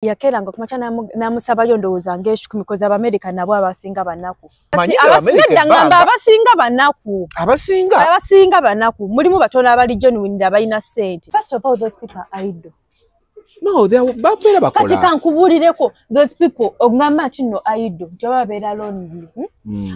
Yakeranga kumacha namusabayo ndowooza ng'ekikumi koza Abamerika nabo abasinga banaku. Ngamba abasinga banaku. Abasinga banaku. Mulimu batono abali genuine abalina ssente. First of all, those people are idle. No, they are babeera bakola. Kati kankubuulireko, those people ogamba nti nno idle, nti oba babeera lonely.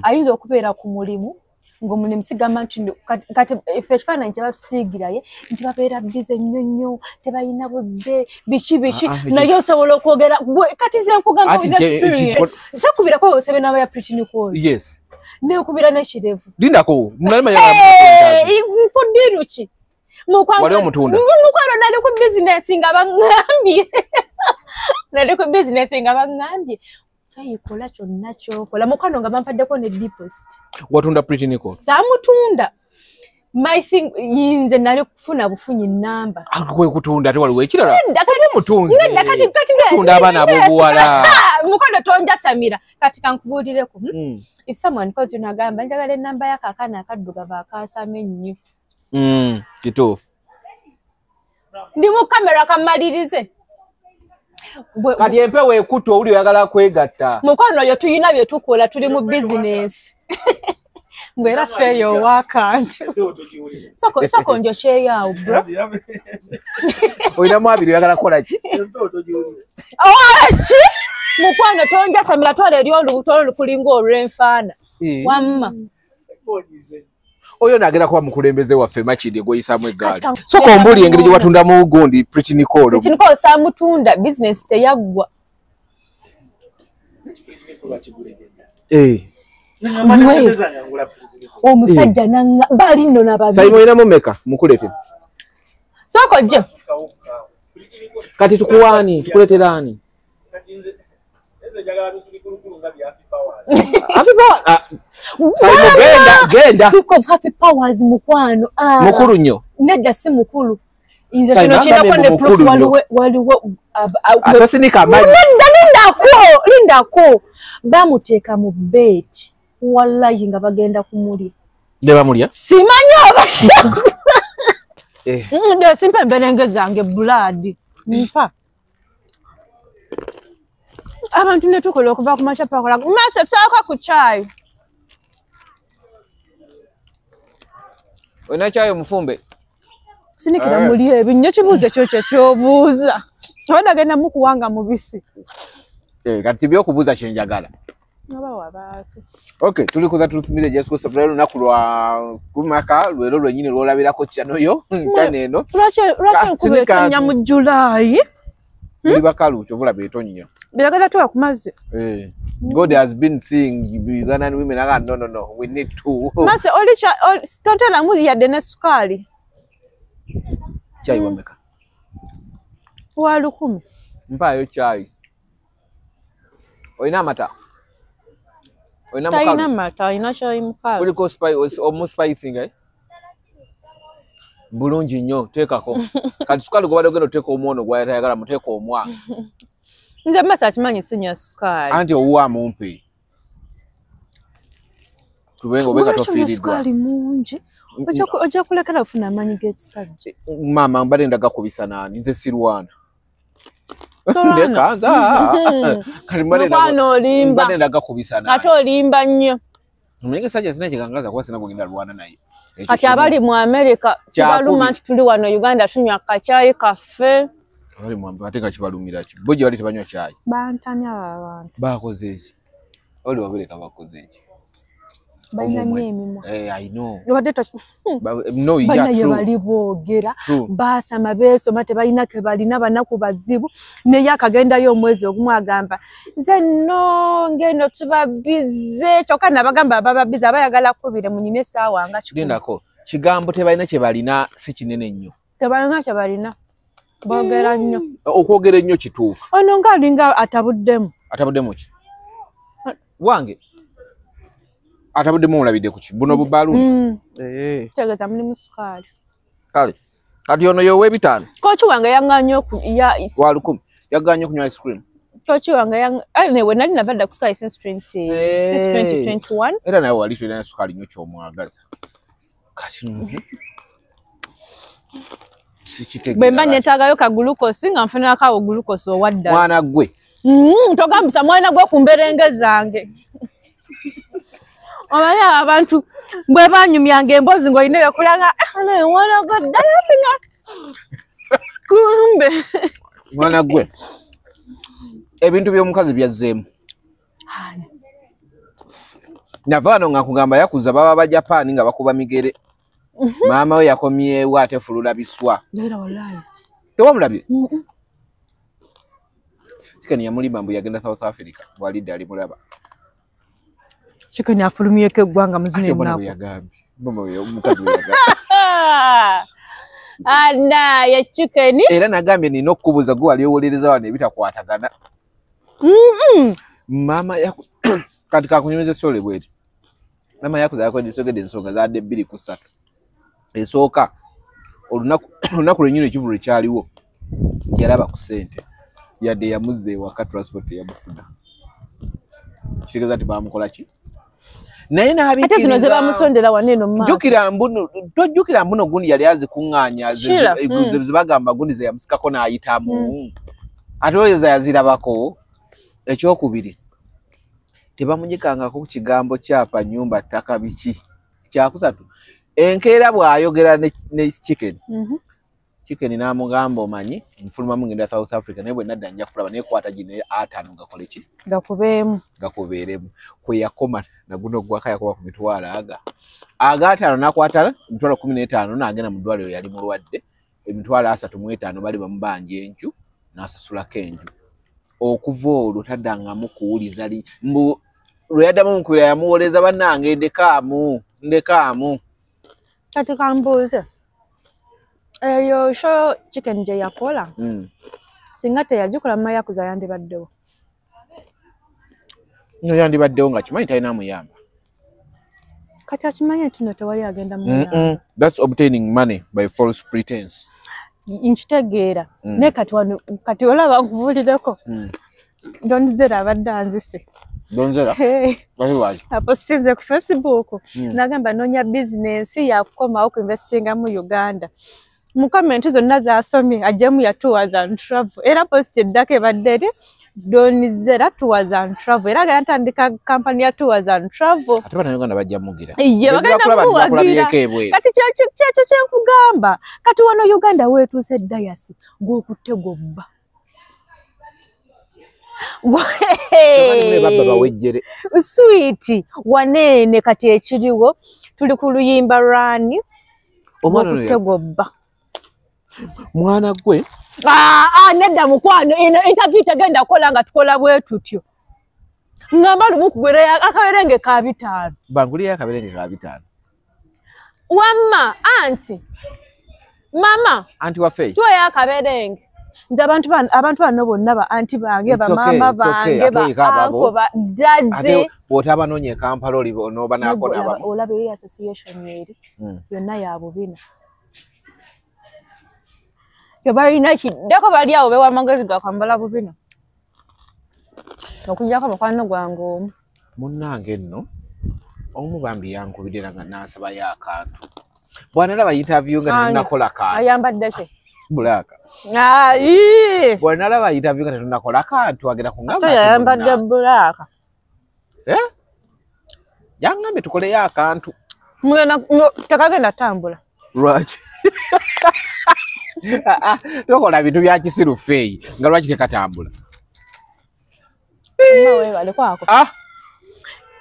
Ayinza okubeera ku mulimu ng'omulimu sigamba nti kati ffe ekifaananyi kye batusiigiraye nti babeera bize nnyo nnyo, tebalina budde, biki biki, naye osobola okwogera kati nze nkugamba with experience. Sakubirako osebe n'aba ya Pretty Nicole. Yes. Neekubira n'ekirevu. Lindako, nkudiru ki? Wali omutunda. Mukwano nali ku bizinensi nga baŋŋambye. Nali ku bizinensi nga baŋŋambye. Fayikola kyonna ky'okola. Mukwano nga bampaddeko ne deposit. Watunda Pretty Nicole? Saamutunda. My thing, nze nali kufuna bufunyi nnamba. Kwe kutunda ate waliwo ekirala? Omutunzi. Nedda kati Tunda abaana ab'obuwala. Mukwano tonjasamira. Kati kankubuulireko. If someone calls you n'agamba njagala ennamba y'ako akaana akaddugavu akaasama ennyo. Kituufu. Ndi mu kamera kamalirize. Kati empewo ekutte owuli oyagala kwegatta. Mukwano oyo tuyina bye tukola, tuli mu bizinensi. Mbwera ffeeyo ow'akantu. Soko njokyeyo bro. Olinamu abiri oyagala kukola ki? Owala ki? Mukwano tonjasamira, twala eri olubuto olukulinga olw'enfaana. Wamma. Oyo nagenda kuba mukulembeze waffe Makindye gw'oyisaamu eggaali. Sooka ombuulire engeri gye watundamu gundi Pretty Nicole. Pretty Nicole saamutunda, bizinensi teyaggwa. Omusajja nanga bali nno n'ababiri. Sayimu olinamu mmeka mukuleetere? Sooka ojje. Kati tukuwaani? Tukuleetera ani? Genda. Speak of Happy Powers mukwano. Mukulu nnyo. Nedda si mukulu. Nze kino kirako ne proof waliwo atosinika amaanyi. Nedda lindako. Bamuteeka mu beti. Wallahi nga bagenda kumulya. Ne bamulya? Simanyi oba Nde simpa emberenge zange blood. Mpa. Abantu ne tukola okuva ku makya pakola. Mase tusaako ku chai. Olina chai omufumbe? Sinikira muli ebinyo kibuuzo ekyo kye ky'obuuza. Tobadde agenda mukuwanga mubisi. Kati by'okubuuza kye njagala. Oba wabaaki. Okay, tuli kuza tulufumire Jesu Kristo lero lunaku lwa kumaka lwero lwennyini lw'olabirako channel yo ntano eno. Lwaki enkuba etonnya mu July? Muli bakalu kyova olaba etonnya. Biragala tuwa ku mazzi. God has been seeing Ugandan women aga no, we need to. Mase oli tonteramu yadde ne sukaali. Chai wameka? Wa 10. Mpaayo chai. Olina amata? Olina mukalu? Talina mata, alina chai mukalu. Kuliko omu spicing eh? Bulungi nnyo, teekako. Kati sukaali gw'obadde ogenda oteeka omwono gw'ayagala muteeka omwa. Nze Mase akimanyi sinywa sukaali. Anti owuwo amumpe. Tubenga obenga tofiiriddwa. Sukaali mungi. Ojja kulekera ofuna amaanyi g'ekisajja. Maama mbadde ndagakubisa naani, nze sirwana. Ndeka nza. Kati Mukwano olimba. Mbadde ndagakubisa naani. Ate olimba nnyo. Omanyi ekisajja sirina kyekangaza kuba sirina gwengenda lwana naye. Kati abali mu America kibaluma nti tuli wano Uganda tunywa kacaayi kaffe. Abali mu America ate nga kibalumira ki? Bo gye bali tebanywa caayi. Bantamya abo abantu. Bakoze ki? Abali mu America bakoze ki? Balina nnyo emimwa. I know. No, yeah, true. Bali boogera, baasama beesoma tebalina ke balina banaku bazibu. Naye akagendayo omwezi ogumu agamba nze nno ngeno tuba bize kyokka nabagamba baba bize abayagala kkubire munyumye essaawa nga 10. Lindako, kigambo tebalina kye balina si kinene nnyo. Tebalina kye balina. Boogera nnyo. Okwogera ennyo kituufu. Ono ng'alinga atabuddemu. Atabuddemu ki? Wange. Atabuddemu olabidde ku ki? Buno bubaluuni. Kitegeeza mulimu sukaali. Kale. Kati ono y'owa 5. Kooki wange yagaanye wa 10. Yagaanye okunywa ice cream. Kooki wange anyway nali nava dda ku sukaali since 2021. Era nawe wali tolina sukaali nnyo ky'omwagaza. Kati Bwe mba neetaagayo ka glucose nga nfunirako awo glucose owaddala. Mwana gwe. Togambisa mwana gwe ku mberenge zange. Omanyi abantu bwe banyumyanga emboozi ng'olina ebyokulanga naye mwana gwe ddala singa kumbe. Mwana gwe. Ebintu by'omukazi byazzeemu. Nava nga nkugamba yakuza baba ba Japan nga bakuba migere. Maama we yakomyewo ate fulula biswa. Era wallahi. Tewamulabye? Chicken yamulima mbu yagenda South Africa. Bwalidde ali mulaba. Chicken afulumyeko eggwanga muzino ennaku. Yagambye. Mama we omukazi we yagambye. Ana ya chicken. Era nagambye nina okukubuuza gwe wali owuliriza wano ebitakwatagana. Maama kati kakunyumiza story bw'eti. Maama yakuza yakwejjisogedde ensonga zaadde 2 ku 3. Esooka olunaku lwennyini ekivvulu ekyaliwo yalaba ku ssente yadde yamuzza ewaka transport eyamufuna. Kitegeeza nti baamukola ki? Naye ate zino ze bamusondera wano eno mu maaso. Tojjukira mbuno gundi yali azikuŋŋaanya ze bagamba gundi ze yamusikako n'ayitamu. Ate oyo yazirabako. Ekyokubiri tebamunyikangako ku kigambo kyapa nnyumba ttaka biki. Kyakusatu enkeera bw'ayogera ne Chicken. Chicken n'amugamba omanyi nfulumamu ngenda South Africa naye bwe nadda nja kulaba naye kwata gino 5 gakole ki? Gakubeemu. Gakubeeremu. Kwe yakoma na guno gwaka yakoba ku mitwalo aga. Aga 5 n'akwata emitwalo 15 n'agenda mu ddwaliro yali mulwadde. Emitwalo 35 bali bamubanja enju n'asasulako enju. Okuva olwo taddangamu kuwuliza mbu lwe yaddamu mukubira yamuwoleza bannange ndekaamu ndekaamu. Kati kambuuze eyo show Chicken gye yakola singa teyagikola mama yakuza yandibaddewo. No yandibaddewo nga kimanyi talina muyamba. Kati akimanyi nti no tewali agenda muyamba. That's obtaining money by false pretense. Nkitegeera naye kati wano kati olaba nkubuulireko Don Zera abadde anzise. Don Zera? Apostinze ku Facebook n'agamba noonya bizinensi yakukomawo ku investinga mu Uganda. Mu comment zonna z'asomye ajjemu ya tours and travel. Era post eddako ebadde eri Don Zera tours and travel. Era agenda ntandika kampani ya tours and travel. Ate bannayuganda bajja mugira. Ye bagenda muwagira. Kati kyekyo kye nkugamba. Kati wano Uganda weetuuse dayasi gw'okutte gw'obba. Sweet waneene kati ekiriwo tuli ku luyimba lwani gw'okutte gw'obba. Mwana gwe nedda mukwano eno interview tegenda kukola nga tukola bwe tutyo. Ngamba lumu kugwera akaberenge ka 5. Banguliyo akaberenge ka 5. Wamma anti mama anti waffe tuweyo akaberenge. Nze abantu bano bonna ba anti bange ba mama bange ba uncle ba daddy. Ate bw'otabanoonya e Kampala oli onooba naako n'abamu. Olaba eyo association eri yonna ya bubina. Tebalina kiddako bali awo bewa amagezi ga kwambala bubina. Okuggyako mukwano gwange omu. Munnange nno omu bambi yankubirira nga n'ansabayo akantu. Bw'analaba interview nga tetunnakola kantu. Ayambadde ki? Black. Bw'analaba interview nga tetunnakola kantu agenda kungamba. Ate yayambadde black. Eh? Yangambye tukoleyo akantu. Tekagenda tambula. Lwaki? Tokola bintu bya kisiru feeyi nga lwaki tekatambula?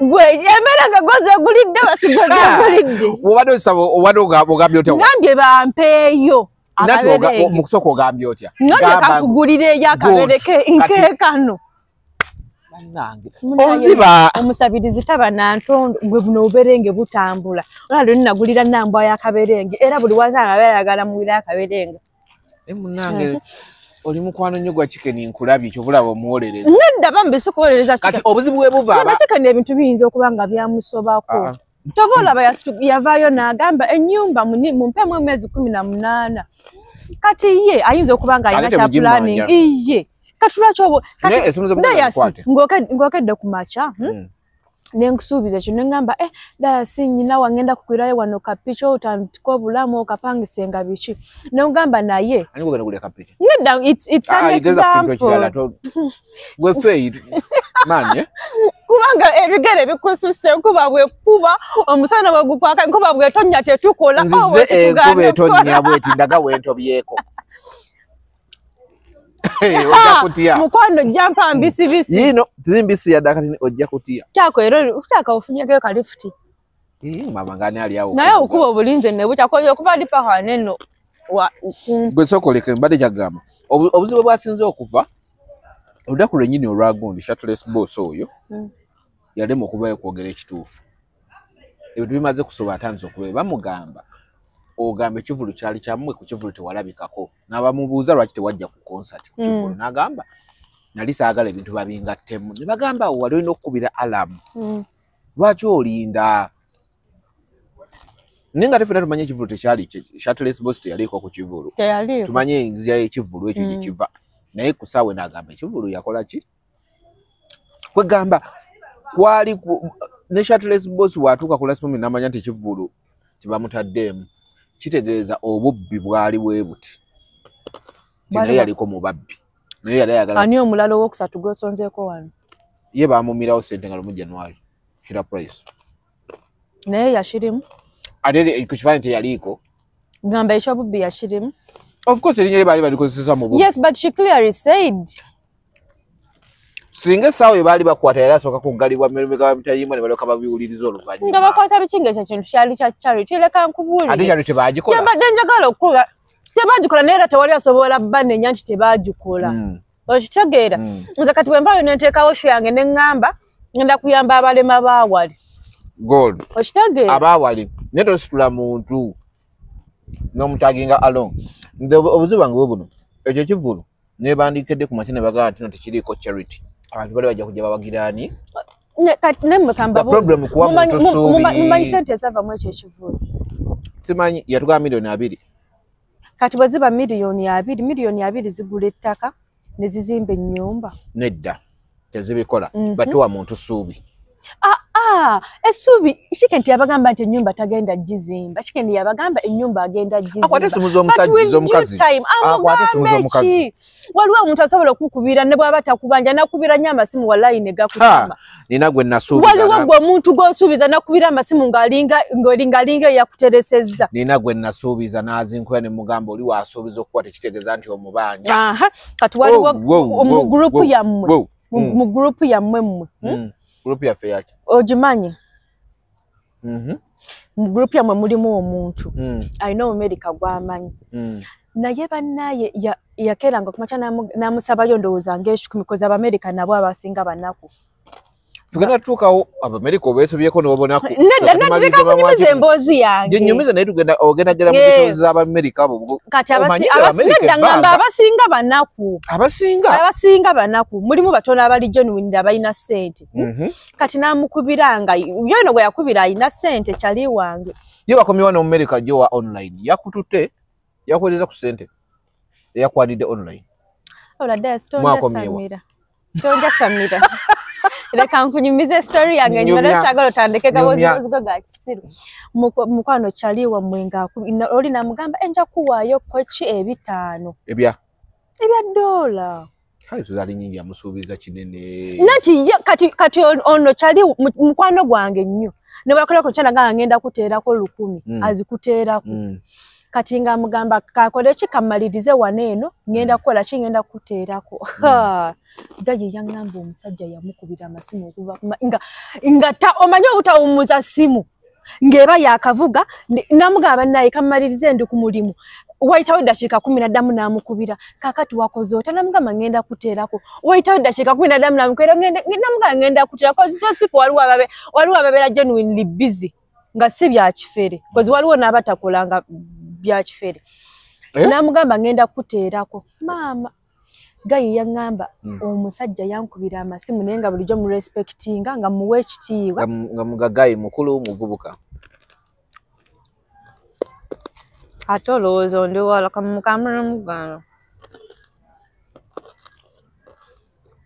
Gwe emmere nga gw'ozegulidde basigozegulidde. Obadde osaba obadde ogambye otya? Ngambye bampeeyo. Mu kusooka ogambye otya? Ngambye kakugulireyo akabereke nkeekano. Onziba. Omusabirizi taba na ntondo gwe buno obuberenge butambula. Olaba lwe nnagulira nnambwa y'akaberenge era buli wansanga abeera ayagala muwulire akaberenge. Munnange oli mukwano nnyo gwa Chicken nkulabye ky'ova olaba omuwolereza. Nedda bambi sikuwolereza Kati obuzibu bwe buva Chicken ebintu biyinza okuba nga byamusobako. Tova olaba yavaayo n'agamba ennyumba mumpeemu emyezi 18. Kati ye ayinza okuba nga alina kya planning. Iye. Kati lwaki obo kati Ndayasi ng'okedde ku makya. Nenkusuubiza ekyo ne ŋŋamba ddala si nnyina wangenda kukwirayo wano kapiki otandika obulamu okapangise nga biki. Ne ŋŋamba naye. Ani gwegenda kulya kapiki? Nedda, it's an example. Gwe fail. Man, eh? Kubanga ebigere bikususse enkuba bwekuba omusana bwe gukwaka enkuba bw'etonnya tetukola. Nzize enkuba etonnya bw'eti ndaga wentobyeko. Ojja kutya. Mukwano jampa mbisibisi. Yino zimbisi ya dakati ojja kutya. Kyako era utaka ofunyeko ka lift. Mama ngani ali awo. Naye okuba obulinze ne bukyako okuva ali paka neno wa gwe sokoleke mbadde kyagamba. Obuzibu bwasinze okuva olunaku lwennyini olwagundi Shirtless Boss oyo yalema okuvayo okwogera ekituufu. Ebintu bimaze kusoba atandise okuba bamugamba ogamba ekivulu kyali kyammwe ku kivulu tewalabikako. N'abamubuuza lwaki tewajja ku concert ku kivulu n'agamba nali saagala ebintu babingattemu. Ne bagamba awo wali olina okukubira alarm. Lwaki olinda? Naye nga teffena tumanye ekivulu tekyali Shirtless Boss teyaliiko ku kivulu. Tumanye enzija y'ekivulu ekyo gye kiva. Naye ku ssaawa n'agamba ekivulu yakola ki? Kwegamba kwali ne Shirtless Boss bw'atuuka ku last moment n'amanya nti ekivulu tebamutaddeemu. Kitegeeza obubbi bwali bwe buti. Naye yaliko mu babbi. Naye yali ayagala. Ani omulala owookusatu gw'osonzeeko wano? Ye baamumirawo ssente nga 1 January. Shira Price. Naye yakirimu? Ate ku kifaananyi teyaliiko. Gamba eky'obubbi yakirimu? Of course erinnya lye baali balikozesa mu bubbi. Yes, but she clearly said. Singa essaawa we baali bakwata yali asooka kuggalibwa mega mitayimbwa ne balyoka babiwuliriza oluvannyuma. Nga bakwata biki ng'ekyo kintu kyali kya charity, leka nkubuulire. Ate charity baagikola. Kyembadde njagala okukola. Tebaagikola naye era tewali asobola banenya nti tebaagikola. Okitegeera? Nze kati bwe nvaayo ne nteekawo show yange ne ŋŋamba ngenda kuyamba abalema baawali. Gold. Okitegeera? Abaawali. Naye tositula muntu n'omutaginga along. Nze obuzibu bwange bwe buno. Ekyo kivulu ne bandikedde ku makya ne bagamba nti no tekiriiko charity. Abantu bali bajja kujja babagiraani. Problem kuwa muntu ssuubi. Mumanyi ssente ezava ekyo ekivulu? Simanyi, yatugamba 2 million. Kati bwe ziba 2 million, 2 million zigula ettaka ne zizimba ennyumba. Nedda, tezibikola. Batuwa muntu ssuubi. Essuubi Kikendi yabagamba nti ennyumba tagenda gizimba. Kikendi yabagamba ennyumba agenda gizimba. Akwate essimu z'omukazi. Akwate essimu z'omukazi. Waliwo omuntu asobola okukubira ne bw'aba takubanja nakubira nnyo amasimu wallahi ne gakutama. Nina gwe nasuubiza. Waliwo gwe omuntu gw'osuubiza nakubira amasimu ng'alinga eyakuteresezza. Nina gwe nasuubiza n'azinkuya ne mugamba oli wasuubiza okukuwa tekitegeeza nti omubanja. Kati waliwo mu gurupu yammwe. Mu gurupu yammwe mmwe. Gurupu yaffe yaki? Ogimanyi? Mu gurupu yammwe mulimu omuntu alina Omumerika gw'amanyi. Naye bannaye yakeeranga ku makya n'amusabayo ndowooza ng'ekikumi kozi Abamerika nabo abasinga banaku. Tugenda tutuukawo Abamerika obeesobyeko n'obonaku. Nedda leka nkunyumize emboozi yange. Gye naye tugenda ogenda gera mu details z'Abamerika abo. Kati nedda ngamba abasinga banaku. Abasinga? Abasinga banaku. Mulimu batono abali genuine abalina ssente. Kati n'amukubiranga yo gwe yakubira alina ssente kyali wange. Ye bakomyewo n'Omumerika gyo wa online yakututte yakuweereza ku ssente eyakwanidde online. Ola dda tonjasamira. Tonjasamira. Leka nkunyumize story yange nyuma saagala otandike gabozibozi ga kisiru. Mukwano kyali wammwe nga oli namugamba enja kuwaayo kweki 500. Ebya? Ebya dola. Kale zaali nnyingi yamusuubiza kinene. Nanti ye kati ono kyali mukwano gwange nnyo. Ne bwakolako kyana nga ngenda kuteerako 1000 azikuteerako. Kati nga mugamba kakole ki kamalirize wano eno ngenda kukola ki ngenda kuteerako. Gaye yangamba omusajja yamukubira amasimu okuva nga omanyi obutawummuza simu ng'eba yakavuga namugamba naye kamalirize ndi ku mulimu. Wayitawo eddakiika 10 n'amukubira kaakati wakoze otya namugamba ngenda kuteerako. Wayitawo eddakiika 10 n'amukubira namugamba ngenda kuteerako. Those people waliwo ababeera genuinely busy nga si bya kifere kozi waliwo n'abatakolanga bya kifere. Namugamba ngenda kuteerako. Maama Gayi yaŋŋamba omusajja yankubira amasimu naye nga bulijjo mu respectinga nga muwa ekitiibwa. Nga mugagayi mukulu muvubuka. Ate olowooza ndi wala kamukamugano.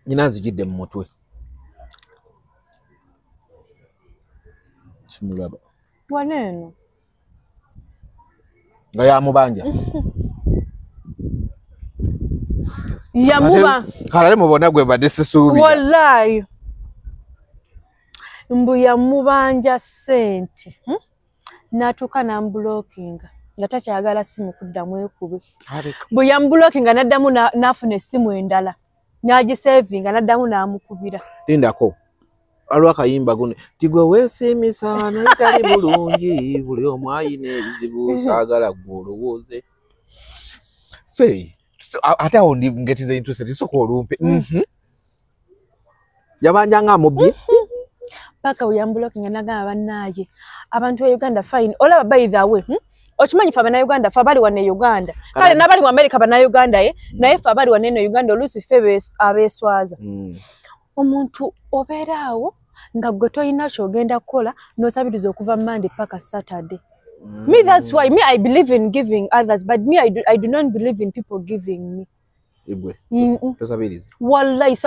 Nina nzijidde mu mutwe. Simulaba. Waneeno. Nga yamubanja. Yamuba. Kalale mubona gwe badde sisuubira. Wallahi. Mbu yamubanja ssente. N'atuuka n'ambulokinga. Nga takyayagala simu kuddamu ekube. Mbu yambulokinga n'addamu n'afuna essimu endala. N'agisevinga n'addamu n'amukubira. Lindako. Waliwo akayimba guno nti gwe weesiimisa naye tali bulungi buli omu ayina ebizibu saagala gwe olowooze. Ffe ate awo ndi ngetize interested sooka olumpe. Yabanja nga amubye. Paka we yambulokinga n'agamba bannaaye abantu ba Uganda fine. Olaba by the way. Okimanyi ffe Bannayuganda ffe abali wano e Uganda. Kale n'abali mu America Bannayuganda ye naye ffe abali wano eno Uganda oluusi ffe abeeswaza. Omuntu obeera awo nga gwe tolina ky'ogenda kukola n'osabiriza okuva Monday paka Saturday. Me that's why me I believe in giving others but me I do not believe in people giving me. Igwe. Tosabiriza. Wallahi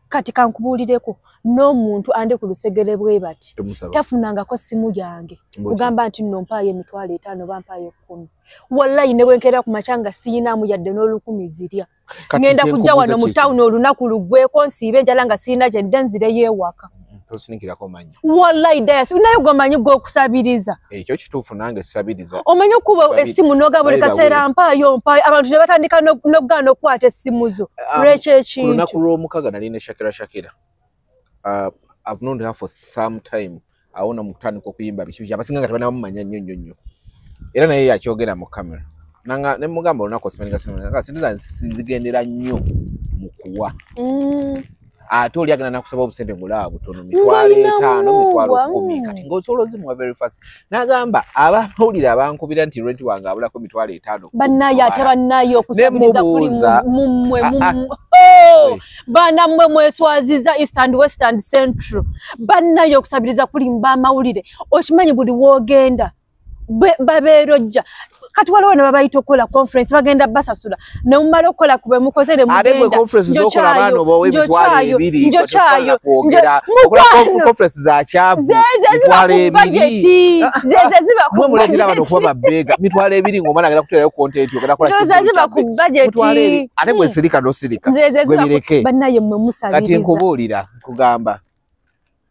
kati kankubuulireko n'omuntu ande ku lusegere bwe bati tafunangako simu yange kugamba nti nno mpaayo 50,000 oba mpaayo 10. Wallahi ne bwe nkeera ku makya nga siyinaamu yadde n'olukumi zirya. Ngenda kujja wano mu town olunaku luggweko nsiibe enjala nga siyina kye ndya nzireyo ewaka. Tosinikirako mannya. Wallahi Dayasi naye gwe omanyi gw'okusabiriza. Ekyo kituufu nange sisabiriza. Omanyi okuba essimu n'oga buli kaseera mpaayo mpaayo abantu ne batandika n'okugaana okukwata essimu zo. Lwekyo ekintu. Ku lunaku lw'omukaaga nali ne Shakira. I've known her for some time. Awona mu kutandika okuyimba biki abasinga nga tebannamumanya nnyo nnyo nnyo. Era naye yakyogera mu kamera. Nanga ne mugamba olunaku osimaninga sinema sente zange sizigendera nnyo mu kuwa. Ate oli agenda nakusaba obusente ng'olaba butono 5,000 10,000 kati ng'osobola ozimuwa very fast. N'agamba abamawulire abankubira nti rent wange abulako 5,000. Bannaye ate bannaye okusabiriza kuli mummwe baana mmwe mweswaziza East and West and Central. Bannaye okusabiriza kuli mbamawulire okimanyi buli w'ogenda babeerojja. Kati waliwo ne babayita okukola conference bagenda basasula ne mumala okukola ku be mukoze ne mugenda. Ate bwe conference z'okola abaana obawa 2,000 kwogera okola conference za kyavu 2,000 zeze ziba ku mwe muleetera abantu okuba babbeega 2,000 ng'omwana agenda kuteerayo content ogenda kukola zeze ziba ku budget. Ate gwe sirika n'osirika gwe bireke. Bannaye mmwe musabiriza. Kati nkubuulira nkugamba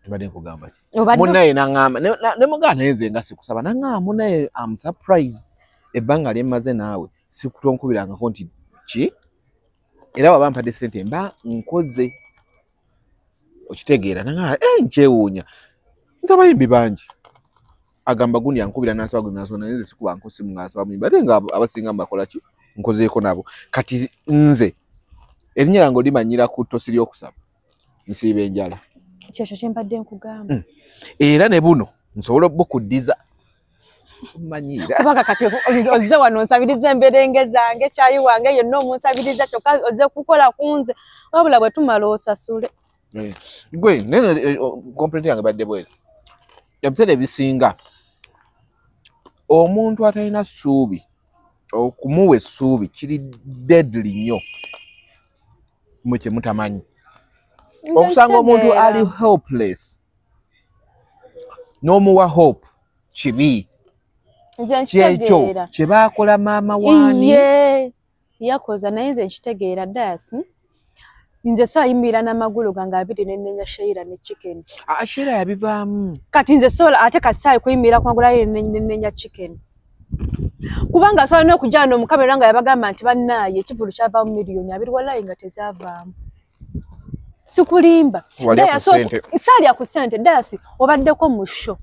mbadde nkugamba ki munnaye n'aŋŋamba ne mugaana naye nze nga sikusaba n'aŋŋamba munnaye am surprised ebbanga lye mmaze naawe sikutonkubirangako nti ki era waba mpadde ssente mba nkoze okitegeera nanga nkyewuunya nze abayimbi bangi agamba gundi ankubira n'ansaba gundi n'ansaba naye nze sikuba nko simu ng'asaba muyimbi ate nga abasinga mbakola ki nkozeeko nabo. Kati nze erinnya lyange olimanyira ku ttosi ly'okusaba nsiiba enjala. Kyekyo kye mbadde nkugamba. Era ne buno nsobola obukuddiza manyira. Kubanga kati ozze wano nsabiriza emberenge zange kyayi wange yonna omunsabiriza kyokka ozze kukola ku nze wabula bwe tumala osasule. Gwe naye complaint yange badde bwezi. Ebiseera ebisinga omuntu atalina ssuubi okumuwa essuubi kiri deadly nnyo mmwe kye mutamanyi. Okusanga omuntu ali helpless n'omuwa hope kibi. Kyekyo kye baakola maama waani. Ye yakoza naye nze nkitegeera Dayasi. Nze saayimirira n'amagulu gange abiri ne nnenya Sheila ne chicken. Sheila yabivaamu. Kati nze sobola ate kati saayi kuyimirira ku magulu abiri ne nnenya chicken. Kubanga asobola n'okujja wano mu kamera nga yabagamba nti bannaaye ekivvulu kyavaamu 20,000,000 wallahi nga tezaavaamu. Sikulimba. Saalya ku ssente Dayasi obaddeko mu show.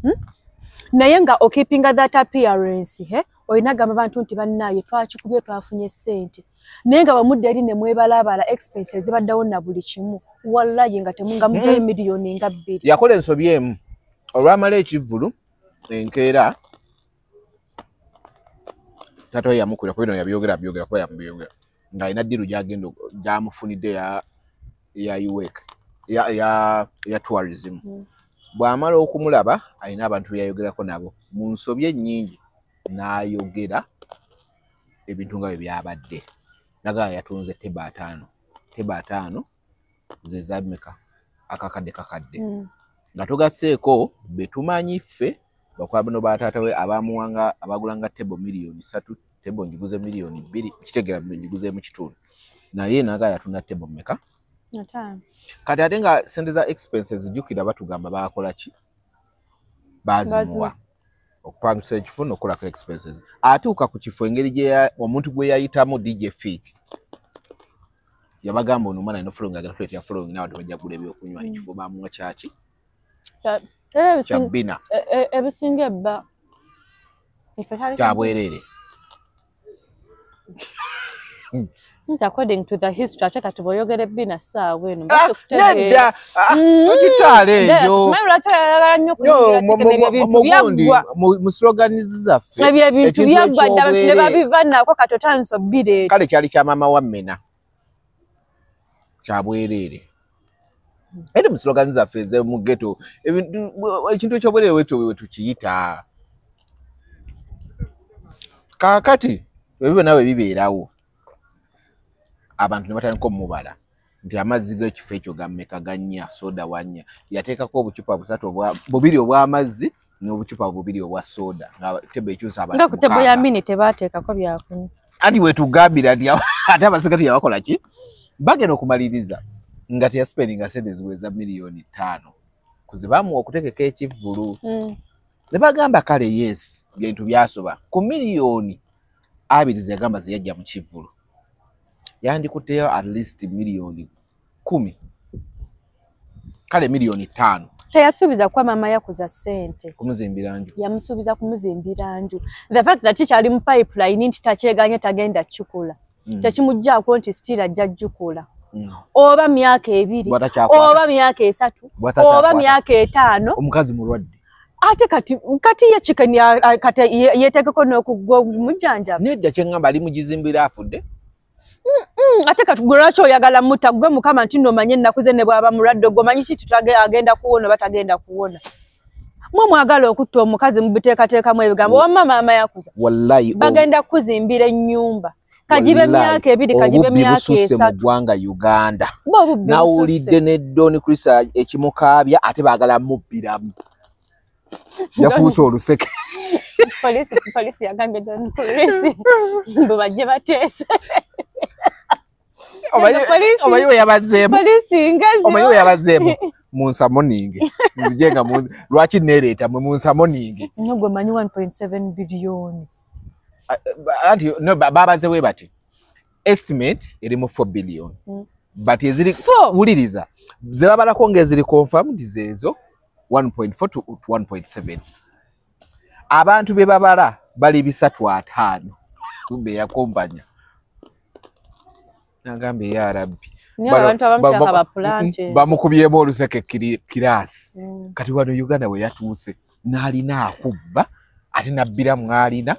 Naye nga okeepinga that appearance olina gamba abantu nti bannaaye twakikubye twafunye ssente. Naye nga bamudda eri ne mwebalabala expenses zibaddewo na buli kimu. Wallahi nga temunga mugyayo 2,000,000. Yakola ensobi emu olwamala ekivvulu enkeera taata we yamukubira kuba bino yabyogera byogera kuba yamubyogera ng'alina ddiiru gy'agenda gy'amufunidde ya UWEC ya tourism. Bw'amala okumulaba alina abantu be yayogerako nabo mu nsobi ennyingi n'ayogera ebintu nga bwe byabadde. Nagala yatunze teba 5 teba 5 ze zammeka akakadde kakadde. Nga togasseeko be tumanyi ffe Bakwabano ba taata we abamuwanga abagulanga table 3 million, table njiguze 2 million, kitegeera njiguze mu kitundu, naye naga yatunda table mmeka? 5. Kati ate nga sente za expenses, jjukira batugamba bakola ki, bazimuwa okupangisa ekifo n'okukolako expenses. Atuuka ku kifo, engeri gye omuntu gwe yayitamu, DJ Fik, yabagamba ono omwana alina following, agenda kuleetera following n'abantu bajja kugula ebyokunywa. Ekifo bamuwa kyaki? Kya bina. Ebisinga ebba kya bwereere. Nti according to the history, ate kati bw'oyogera ebbina ssaawa eno nedda, tokitwala eyo. Lwaki oyagala nnyo okuyingira chicken? Ebyo ebintu byaggwa. Mu slogans zaffe. Ebyo ebintu byaggwa dda, abantu ne babiva nako, kati otandise obbireeta. Kale kyali kya maama wa Mmena kya bwereere, eri mu slogans zaffe ez'omu ghetto, ekintu ekyobwereere wetyo wetukiyita. Kaakati ebyo byonna bwe bibeerawo, abantu ne batandika omubala nti amazzi g'ekifo ekyo gammeka? Gannya soda wannya. Yateekako obucupa busatu, bubiri obw'amazzi n'obucupa bubiri obwa soda, nga table ekyusa abantu. Nga ku table ya mini tebateekako byakunywa. Anti wetugambira nti ate abasinga teyabakola ki, bagenda okumaliriza nga teyasipendinga sente ziweza 5 miliyoni kuzibamuwa okutegeka ekivvulu. Ne bagamba kale yes, bintu byasoba ku 20 miliyoni zeyagamba zeyajja mu kivvulu, yandikutteyo at least 10 miliyoni, kale 5 miliyoni. Teyasuubiza kuba maama yakuza ssente kumuzimbira nju. Yamusuubiza kumuzimbira nju. The fact that kikyali mu pipeline nti takyeganye, tagenda kukikola, tekimugjaako nti still ajja jjukula. Oba myaka 2, oba myaka 3, oba myaka 5. Omukazi mulwadde. Ate kati ye Chicken kati yetegeko n'okugwa omujjanjaba. Nedda, kyeŋŋamba ali mugizimbira afudde. Ate kati gwe lwaki oyagala mutta? Gwe mukama nti nomanye ennaku ze ne bw'aba mulwadde, gwe omanyi ki agenda kuwona oba tagenda kuwona? Mwe mwagala okutta omukazi, mubiteekateekamu ebigambo. Wamma maama yakuza wallahi bagenda kukuzimbira ennyumba, kagibe myaka 2, kagibe myaka 3. Mu ggwanga Uganda nawulidde ne Don Chris ekimukaabya, ate baagala mubbiramu, yafuuse oluseke. Polisi yagambye Don Chris mbu bajje bateese. Omanyi we yabazzeemu? Omanyi we yabazzeemu? Munsamoninge nzije nga lwaki nereeta mwe munsamoninge. Gwe manyi 1.7 biliyoni. Anti no, babaze we bati estimate eri mu 4 billion. But eziri, wuliriza, zebabalako ng'eziri confirmed zeezo 1.4 to 1.7. Abantu be babala bali 350 tumbe yakompanya nagambye ya rabbi. Bamukubyemu oluseke kirasi. Kati wano Uganda we yatuuse n'alina akubba ate nabbira mwalina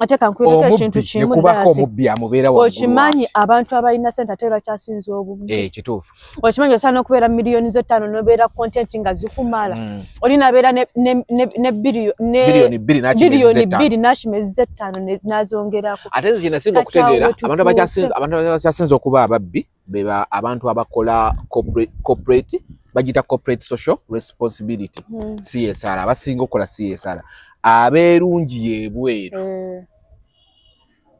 Ate kankwireko ekintu kimu. Nekubako omubbi amubeera. Okimanyi abantu abalina sente ate bakyasinza obubi. Eh, kituufu. Okimanyi osaana okubeera 5 miliyoni nobeera content nga zikumala. Oli nabeera ne 2 biliyoni 2.5 nazongerako. Ate nze kyenasinga okutegeera, abantu abakyasinza okuba ababbi beba abantu abakola corporate, bagiyita corporate social responsibility, CSR. Abasinga okukola CSR abeerungi yebweru,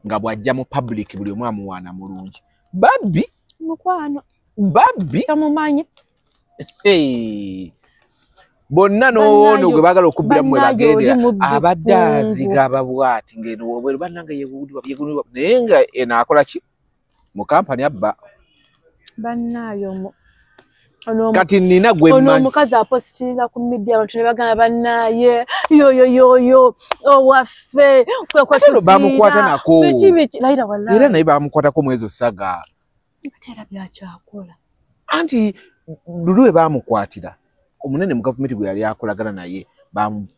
nga bw'ajja mu public buli omu amuwaana mulungi. Babbi. Mukwano. Babbi. Tamumanyi. Bonna n'ono gwe baagala okubbira mwe bagendera abadde azigaba bwati ngeno obweru bannange yegundi, naye nga eno akola ki mu kampani abba. Bannaayo. Kati nina gwe ono omukazi apositinga ku media, abantu ne bagamba bannaaye yoyo yoyo owaffe. Bamukwata nako era naye bamukwatako mwezo saga. Ate era byakyakola. Anti luli we bamukwatira omunene mu gavumenti gwe yali akolagana naye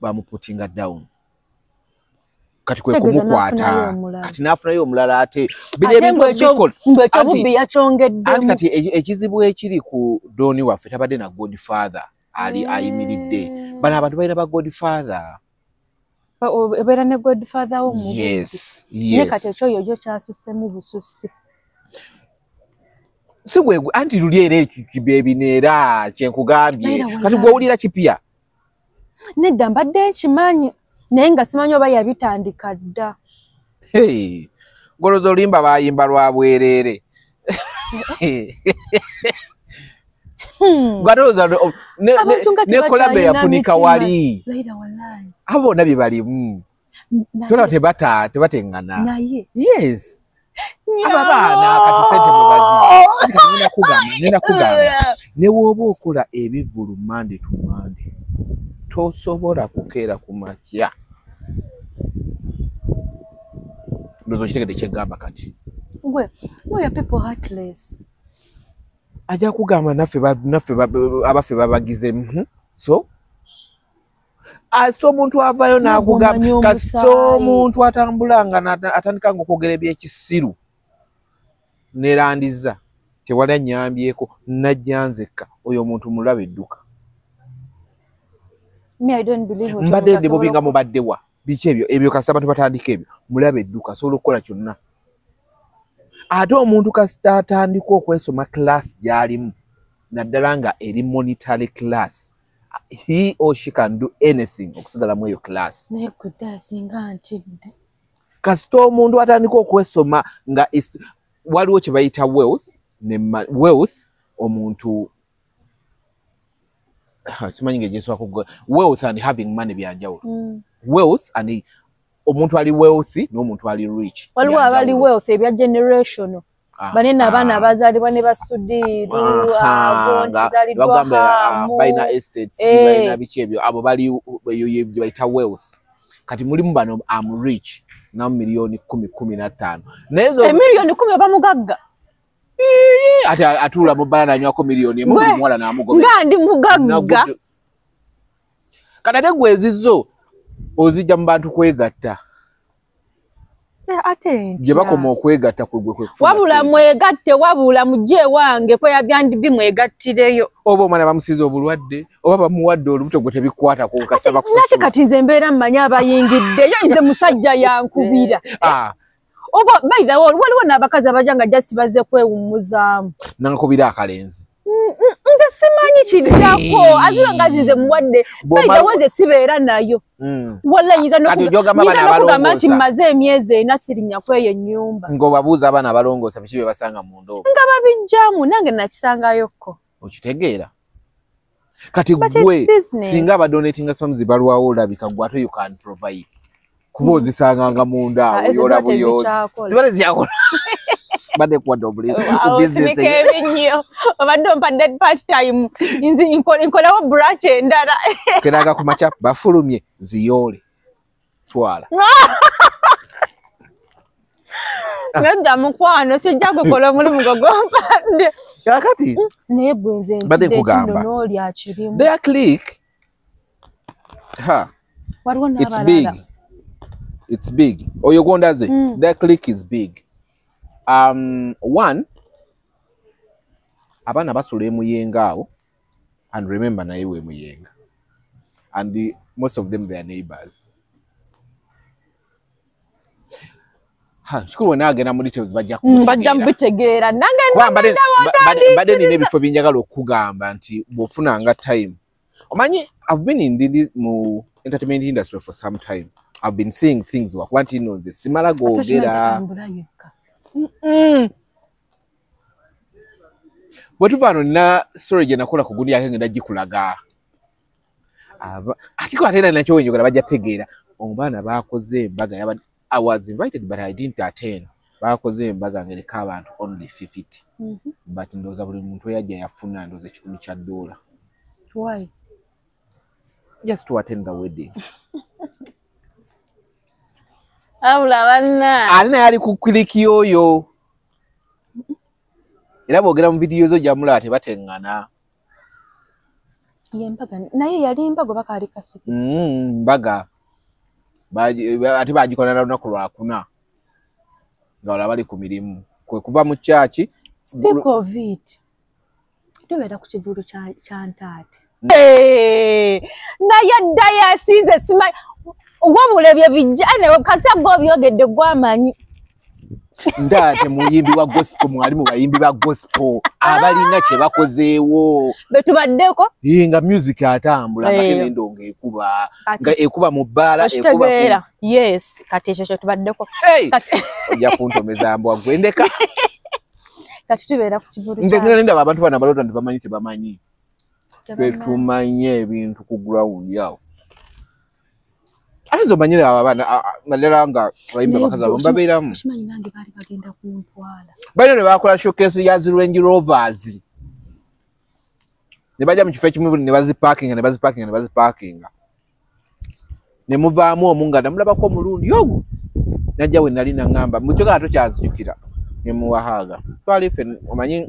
bamuputinga down, kati kwe kumukwata, kati n'afunayo omulala ate. Ekyobubbi yakyongeddemu. Kati ekizibu ekiri ku Doni waffe, tabadde na godfather ali ayimiridde. Bano abantu balina ba godfather. Obeera ne godfather wo. Yes. Yes, kati ekyoyo gyo kyasussemu bususi. Si gwe anti luli era ekibiina era kyenkugambye, kati gwowulira kipya. Nedda mbadde nkimanyi naye nga simanyi oba yabitandika dda. Hey, golozo olimba bayimba lwa bwerere. Ne kolabe yafunika wali. Abo bonna bye balimu. Tola tebatengana. Naye. Yes. Aba baana kati sente mubazi. Ngenda kugamba. Ne woba okola ebivvulu Monday to Monday, tosobola kukeera ku makya. Ndowooza okitegedde kyegamba kati. Gwe, we are people heartless. Ajja kugamba naffe abaffe babagize. So asita omuntu avaayo n'akugamba, kasita omuntu atambula nga atandika ng'okwogera ebyekisiru nerandiza tewali annyambyeko najja nzekka, oyo omuntu mulabe edduka. Mbadde ndi bubi nga mubaddewa biki ebyo ebyo, kasita abantu batandika ebyo mulabe edduka, asobola okukola kyonna. Ate omuntu kasita atandika okwesoma class gy'alimu, naddala nga eri monetary class, he or she can do anything okusigala mu eyo class. Naye kudda singa ntidde. Kasita omuntu atandika okwesoma nga waliwo kye bayita wealth, ne wealth omuntu simanyi ng'egyesobola wealth and having money byanjawulo. Wealth and omuntu ali wealthy n'omuntu ali rich. Waliwo abali wealth ebya generational. Banene abaana abazaalibwa ne basudiiru, abo nti balina estates, balina biki ebyo, abo bali eyo bayita wealth. Kati mulimu bano am rich na milioni 10, 15. Naye emiliyoni 10 oba mugagga. Ate atuula mu bbala n'anywako miliyoni emu buli muwala n'amugobera. Nga ndi mugagga. Kati ate gwe ezizzo ozijja mu bantu kwegatta. Ate gye bakoma okwegatta kwe gwe kwekufuna. Wabula mwegatte, wabula mujje wange kwe yabyandi mwegattireyo. Oba omwana bamusiiza obulwadde, oba bamuwadde olubuto gwe tebikwatako kasaba kusasula. Nate kati nze mbeera mmanyi abayingiddeyo, nze musajja yankubira. Oba by the way, waliwo n'abakazi abajja nga just bazze kwewummuzaamu. Nankubira akalenzi. Nze simanyi kiddako, azira nga nze muwadde. By the way, nze sibeera nayo. Walla nyiza n'okugamba nti mmaze emyezi 4 sirinnya kweyo ennyumba. Ng'obabuuza abaana abalongoosa biki bye basanga mu ndoobo. Nga babijjamu, nange nakisangayokko. Okitegeera? Kati gwe singa abadonatinga sperms balwawo olabika gwe ate you can provide. Kuba ozisanganga munda awo oyola buyozi. Ziba tezikyakola. Badde kuwadde obulimu ku business eyo. Obadde ompadde part time. Nze nkolawo branch endala. Keraga ku makya bafulumye ziyoole. Twala. Nedda mukwano sijja kukola omulimu gwo gwompadde. Kaakati naye gwe nze mbadde nkugamba. N'oli akirimu. Their clique. Ha. Waliwo It's big. n'abalala. It's big. Oyo gwondaze. Their clique is big. One, abaana basula emuyenga awo, and remember naye we muyenga, and most of them they are neighbors. Ha, kikulu wena agenda mu details bajja Bajja mbitegeera. Nange mbadde nina ebifo byenjagala okugamba nti bw'ofunanga time. Omanyi, I've been in the mu entertainment industry for some time. I've been seeing things wakuba nti nno nze simala googera. Bwe tuva wano nina story gye nakola ku gundi yake ngenda gikulaga. Ate ko ate nakyo wenjogera bajja tegeera. Omwana baakoze embaga yaba I was invited but I didn't attend. Baakoze embaga ngereka abantu only 50. But ndowooza buli muntu eyajja yafuna ndowooza $100. Why? Just to attend the wedding. Abula banna. Ate naye ali ku clique oyo. Era bw'ogera mu vidiyo zo gyamulaba tebateŋŋana. Ye mbaga naye yali mbaga oba kaali kasiki? Mbaga. Ate bagikola na lunaku lwakuna. Nga wala bali ku mirimu. Kwe kuva mu church. Speak of it. Tubeera ku kivulu kya Ntaate. Naye dda yasinze simanyi. Wabula ebyo bijja kasita gwe obyogedde gwamanyi. Ndaate muyimbi wa gospel, mwali mu bayimbi ba gospel abalina kye bakozeewo. Betubaddeko. Nga music atambula nga n'endongo ekuba, nga ekuba mu bbaala, ekuba. Yes, kati ekyo kye tubaddeko. Ojja kuntomeza mbwa gwe ndeka. Kati tubeera ku kivulu. Nze ngenda ndaba abantu bano abalota nti bamanyi tebamanyi. Ffe tumanye ebintu ku ground yawo. Ate nze omanyire abo abaana naddala nga abayimbi abakazi abo mbabeeramu. Okimanyi nange baali bagenda kuntwala. Balina ne bakola showcase ya zi Range Rovers. Ne bajja mu kifo ekimu ne bazipaakinga ne bazipaakinga ne bazipaakinga. Ne muvaamu omu nga namulabako omulundi ogwo. Najja we nali naŋŋamba mukyo tokyanzijukira. Ne muwahaaga. Twali ffe omanyi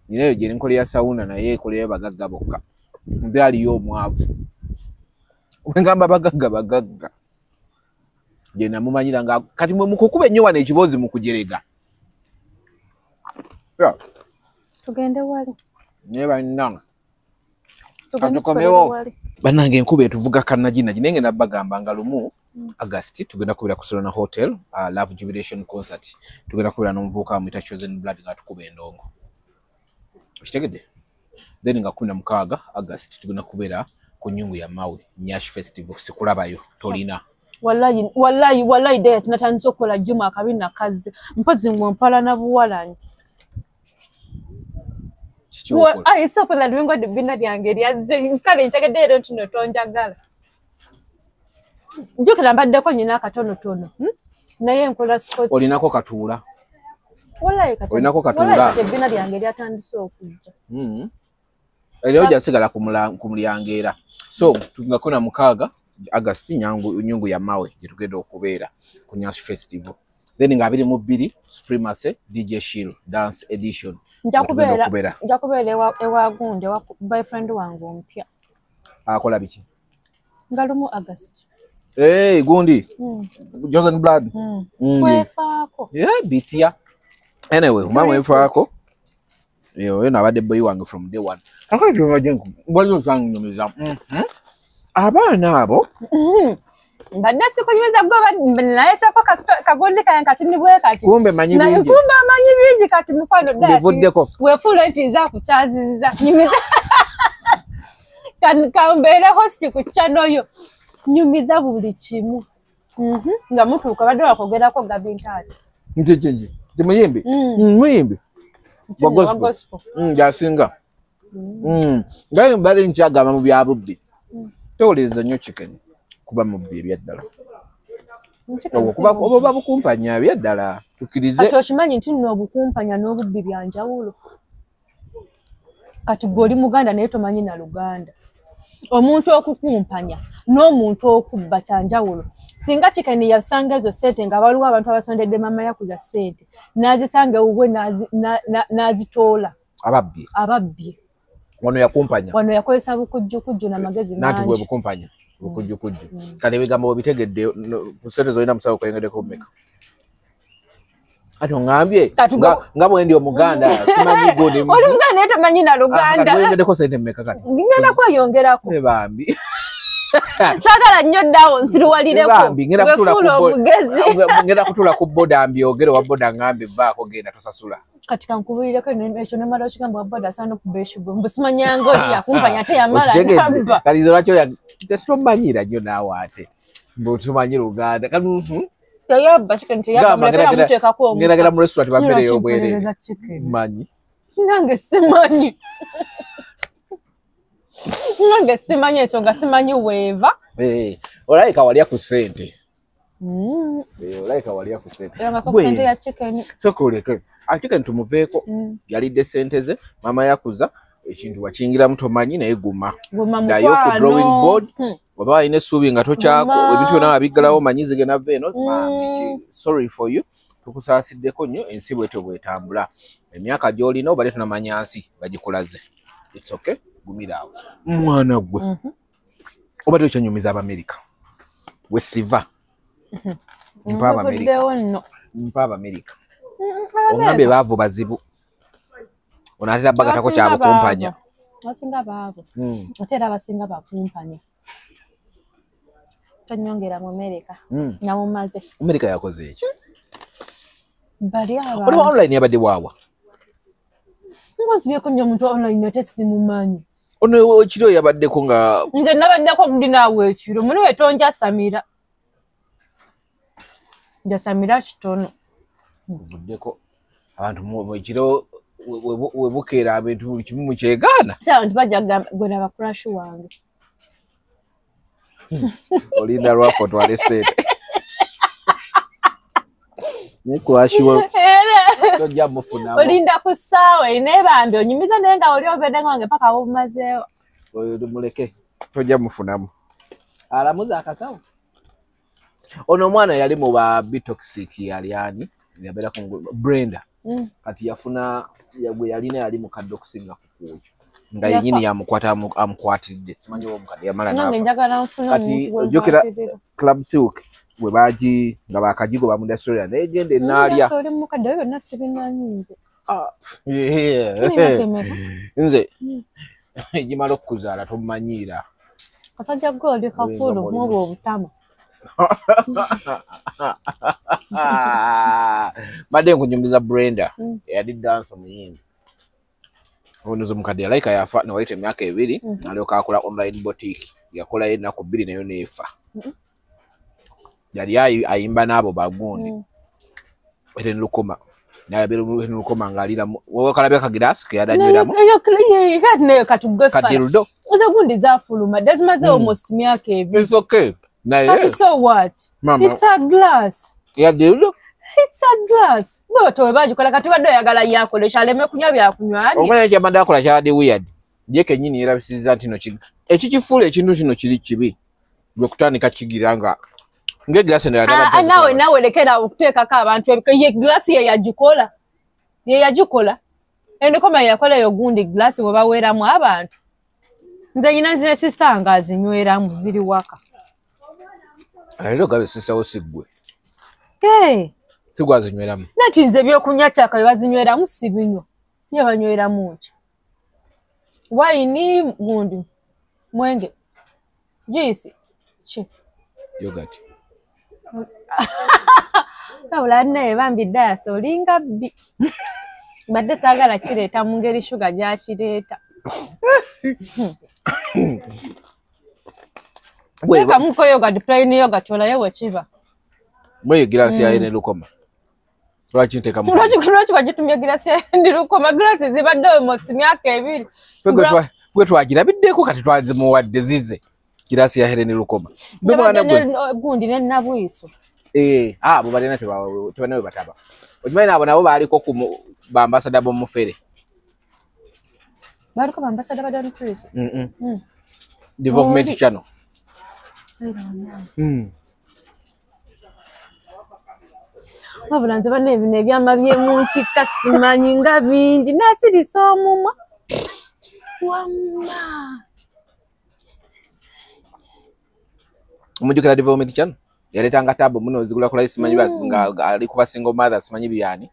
nina eyo gye nkolera sauna naye ekolerayo bagagga bokka. Mbe aliyo omwavu. Ngamba bagagga bagagga. Gye namumanyira nga kati mwe mukukuba ennyo wano ekiboozi mu kujerega. Tugende wali. Naye bannange. Tugende wali. Bannange enkuba etuvuga kannaginagi naye ngenda bagamba nga lumu August tugenda kubeera ku Serena Hotel, Love Jubilation Concert. Tugenda kubeera n'omuvubuka amuyita Chosen Blood nga tukuba endongo. Okitegedde? Then nga 16 August tugenda kubeera ku nnyungu ya Mawe Nyash Festival. Sikulabayo tolina. Wallahi wallahi wallahi date natandise okukola Juma akabi nakazze mpozi ng'ompala na buwalanyi. Ayi sokola lwingo ddibina lyange lyazze kale ntegedde leero nti no tonjagala. Njukira mbaddeko nnyina akatonotono naye nkola sports. Olinako katuula. Wallahi katuula. Olinako katuula. Wallahi ebbina lyange lyatandise okujja. Era ojja ku mulyango era. So nga 16 August nyungu ya Mawe gye tugenda okubeera ku Nyash Festival. Then nga 22 Supremacy DJ Shill Dance Edition. Nja kubeera ewa gundi ewa boyfriend wange omupya. Akola biki? Nga lumu August. Hey, gundi. Chosen Blood. Wefaako. Yeah, bitya. Anyway, mama wefaako. Yo, nabadde boy wange from day one. Abaana abo mbadde sikunyumiza gwe naye safo kagundi kange kati ni bwe kati. Kumbe manyi bingi. Kumbe amanyi bingi kati mukwano ddala. Mbivuddeko. Weefuula nti nze akukyazizza. Nyumiza. Kambeere host ku channel yo. Nyumiza buli kimu. Nga mutuuka badde wakwogerako Gabintaata. Nti kingi. Ndi muyimbi? Muyimbi. Wa gospel. Yasinga. Ngaye mbadde nkyagamba mu bya bubbi. Towuliriza nnyo Chicken kuba mubbi ebyaddala. Kuba oba bukumpanya ebyaddala tukkirize. Kati okimanyi nti nno obukumpanya n'obubbi bya njawulo. Kati ggwe oli Muganda naye tomanyi na Luganda. Omuntu okukumpanya n'omuntu okubba kya njawulo. Singa Chicken yasanga ezo ssente nga waliwo abantu abasondedde mama yakuza ssente n'azisanga ewuwe n'azitoola. Ababbye. Ababbye. Wano yakumpanya. Wano yakozesa bukujjukujju n'amagezi mangi. Nanti bwe bukumpanya. Bukujjukujju. Kale ebigambo obitegedde ku ssente z'olina musawo kweyongeddeko mmeka? Ati ongambye nga bwe ndi Omuganda simanyi gundi. Oli Muganda naye tomanyi na Luganda. Weyongeddeko ssente mmeka kati? Ngenda kweyongerako. Bambi. Saagala nnyo ddawo nsiruwalireko. Weefuula omugezi. Ngenda kutuula ku boda mbyogere wa boda ngambe vaako genda tosasula. Kati kankubuulireko ekyo namala okigamba wa boda asaana okuba ekigwo. Mbu simanyanga oli yakumpanya ate yamala nabba. Kati nze lwaki tetumanyira nnyo naawe ate. Mbu tumanyi Luganda. Teyabba Chicken teyabba mulekera muteekako omusa. Ngenda mu restaurant bampeereyo obwereere. Manyi. Nange simanyi. Nange simanyi ensonga simanyi weeva. Olabika walya ku ssente. Olabika walya ku ssente. Ku ssente ya Chicken. Sooka oleke. Chicken tumuveeko. Yalidde ssente ze, maama yakuza ekintu wakiyingiramu tomanyi naye guma. Ddayo ku drawing board. Oba alina essuubi nga tokyako ebintu byonna wabiggalawo omanyi zigenda va eno. Sorry for you. Tukusaasiddeko nnyo ensi bwetyo bw'etambula. Emyaka gy'olina obadde tonamanya nsi bagikulaze. It's okay. Gumira awo. Mwana gwe. Obadde okyanyumiza Abamerika. We siva. Mpa Abamerika. Mpa Abamerika. Ongambye baavu bazibu. Onaatera bagatako kya bukumpanya. Abasinga baavu. Ate era abasinga bakumpanya. Tonyongera mu Amerika. Namumaze. Amerika yakoze eki? Bali abantu. Oli wa online yabadde waawa. Nzibyeko nnyo omuntu wa online ate simumanyi. Ono ekiro yabaddeko nga nze nabaddeko ndi naawe ekiro muno wetonjasamira. Njasamira kitono. Ovuddeko abantu mu ekiro webukeera abantu buli kimu mukyegaana. Si abantu bajja kugamba gwe laba crush wange. Olinda lwaffe otwale ssente. Naye crush wo tojja mufunamu. Olinda ku ssaawa naye bambi onyumiza naye nga oli obedde wange paka wobumazeewo. Oyo muleke tojja mufunamu. Alamuza akasawo. Ono omwana yali mu ba Bitoxic yali ani? Yabeera ku Brenda. Kati yafuna gwe yalina yali mu kadoxinga kukuyo. Nga yennyini yamukwata amukwatidde. Simanyi oba omukadde yamala n'afa. Kati ojjukira Club Silk bwe baagi nga bakagigo ba mu Australia naye genda enaalya. Oli mukadde ebyo byonna sibimanyi nze. Nze gimala okukuzaala tomumanyiira. Kasajja gwe oli kakulu muba obutama. Mbadde nkunyumiza Brenda eyali dansa muyimbi. Ono omukadde yalayika yafa newayita emyaka 2 n'alyoka akola online boutique. Yakolayo ennaku 2 nayo n'efa. Yali ayimba n'abo bagundi. Eren Lukoma. Naye Eren Lukoma ng'alira wakalabya akagiraasi ke yadanyweramu. Nayo katugwe fala. Kadildo. Oza gundi zaafuluma zimaze almost myaka 2. It's okay. Naye. But so what? Mama. It's a glass. Yadildo. It's a glass. Bwe bagikola kati badde oyagala yakolesha aleme kunywa byakunywa. Omanya kyabadde akola kyabadde weird. Ye kennyini yeerabisizza nti no ekikifuula ekintu kino kiri kibi. Gwe kutandika kigira nga ng'egiraasi endala. Naawe naawe lekera okuteekako abantu ye glass ye yagikola. Ye yagikola. Endokoma yakola eyo gundi glass bwe baweeramu abantu. Nze nyina nzine sister nga azinyweramu ziri waka. Leero gabe sister wo si ggwe. Hey. Si ggwe azinyweramu. Nati nze ebyokunywa kyaka bye bazinyweramu sibinywa. Ye banyweramu ki? Wayini gundi. Mwenge. Juice. Ki? Yogurt. Wabula naye bambi ddaasi olinga bbi. Mbadde saagala kireeta mu ngeri shuga gy'akireeta. Teekamuko yogurt, plain yogurt olabe bwe kiba. Mweyo giraasi ya Eren Lukoma. Lwaki nteekamu? Lwaki bagitumye giraasi ya Eren Lukoma? Giraasi zibadde almost myaka 2. Gwe twagirabiddeko kati twazimuwadde zize. Giraasi ya Eren Lukoma. Gundi ne Nabwiso. Abo balina tebalina we bataba. Okimanyi nabo nabo baaliko ku ba ambassador b'omufere. Baaliko ba ambassador ba Don Chris? Development Channel. Wabula nze banne bino ebyama by'emunkika simanyi nga bingi naasirisa omumwa. Wamma. Omujjukira Development Channel? Yaleetanga taabu muno zigula ku layisi simanyi nga ali ku ba single mother simanyi byani.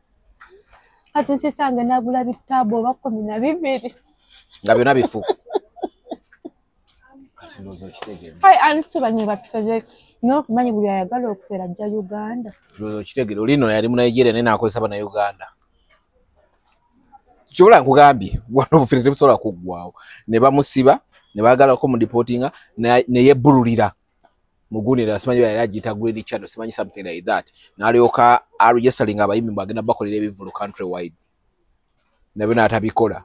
Kati nsisange nagula bitaabu oba 12. Nga byonna bifu. Ai ansi banyi batufeze n'okumanyi buli ayagala okufera ajja Uganda. Ndowooza okitegeera oli nno yali mu Nigeria naye n'akozesa bannayuganda. Kyobola nkugambye wano obufere tebusobola kuggwaawo. Ne bamusiba ne baagalako mu deportinga ne yebbululira. Mugunira simanyi yali agiyita Green Channel simanyi something like that. N'alyoka aregisteringa abayimbi mbu agenda bakolera ebivvulu country wide. Nabyo n'atabikola.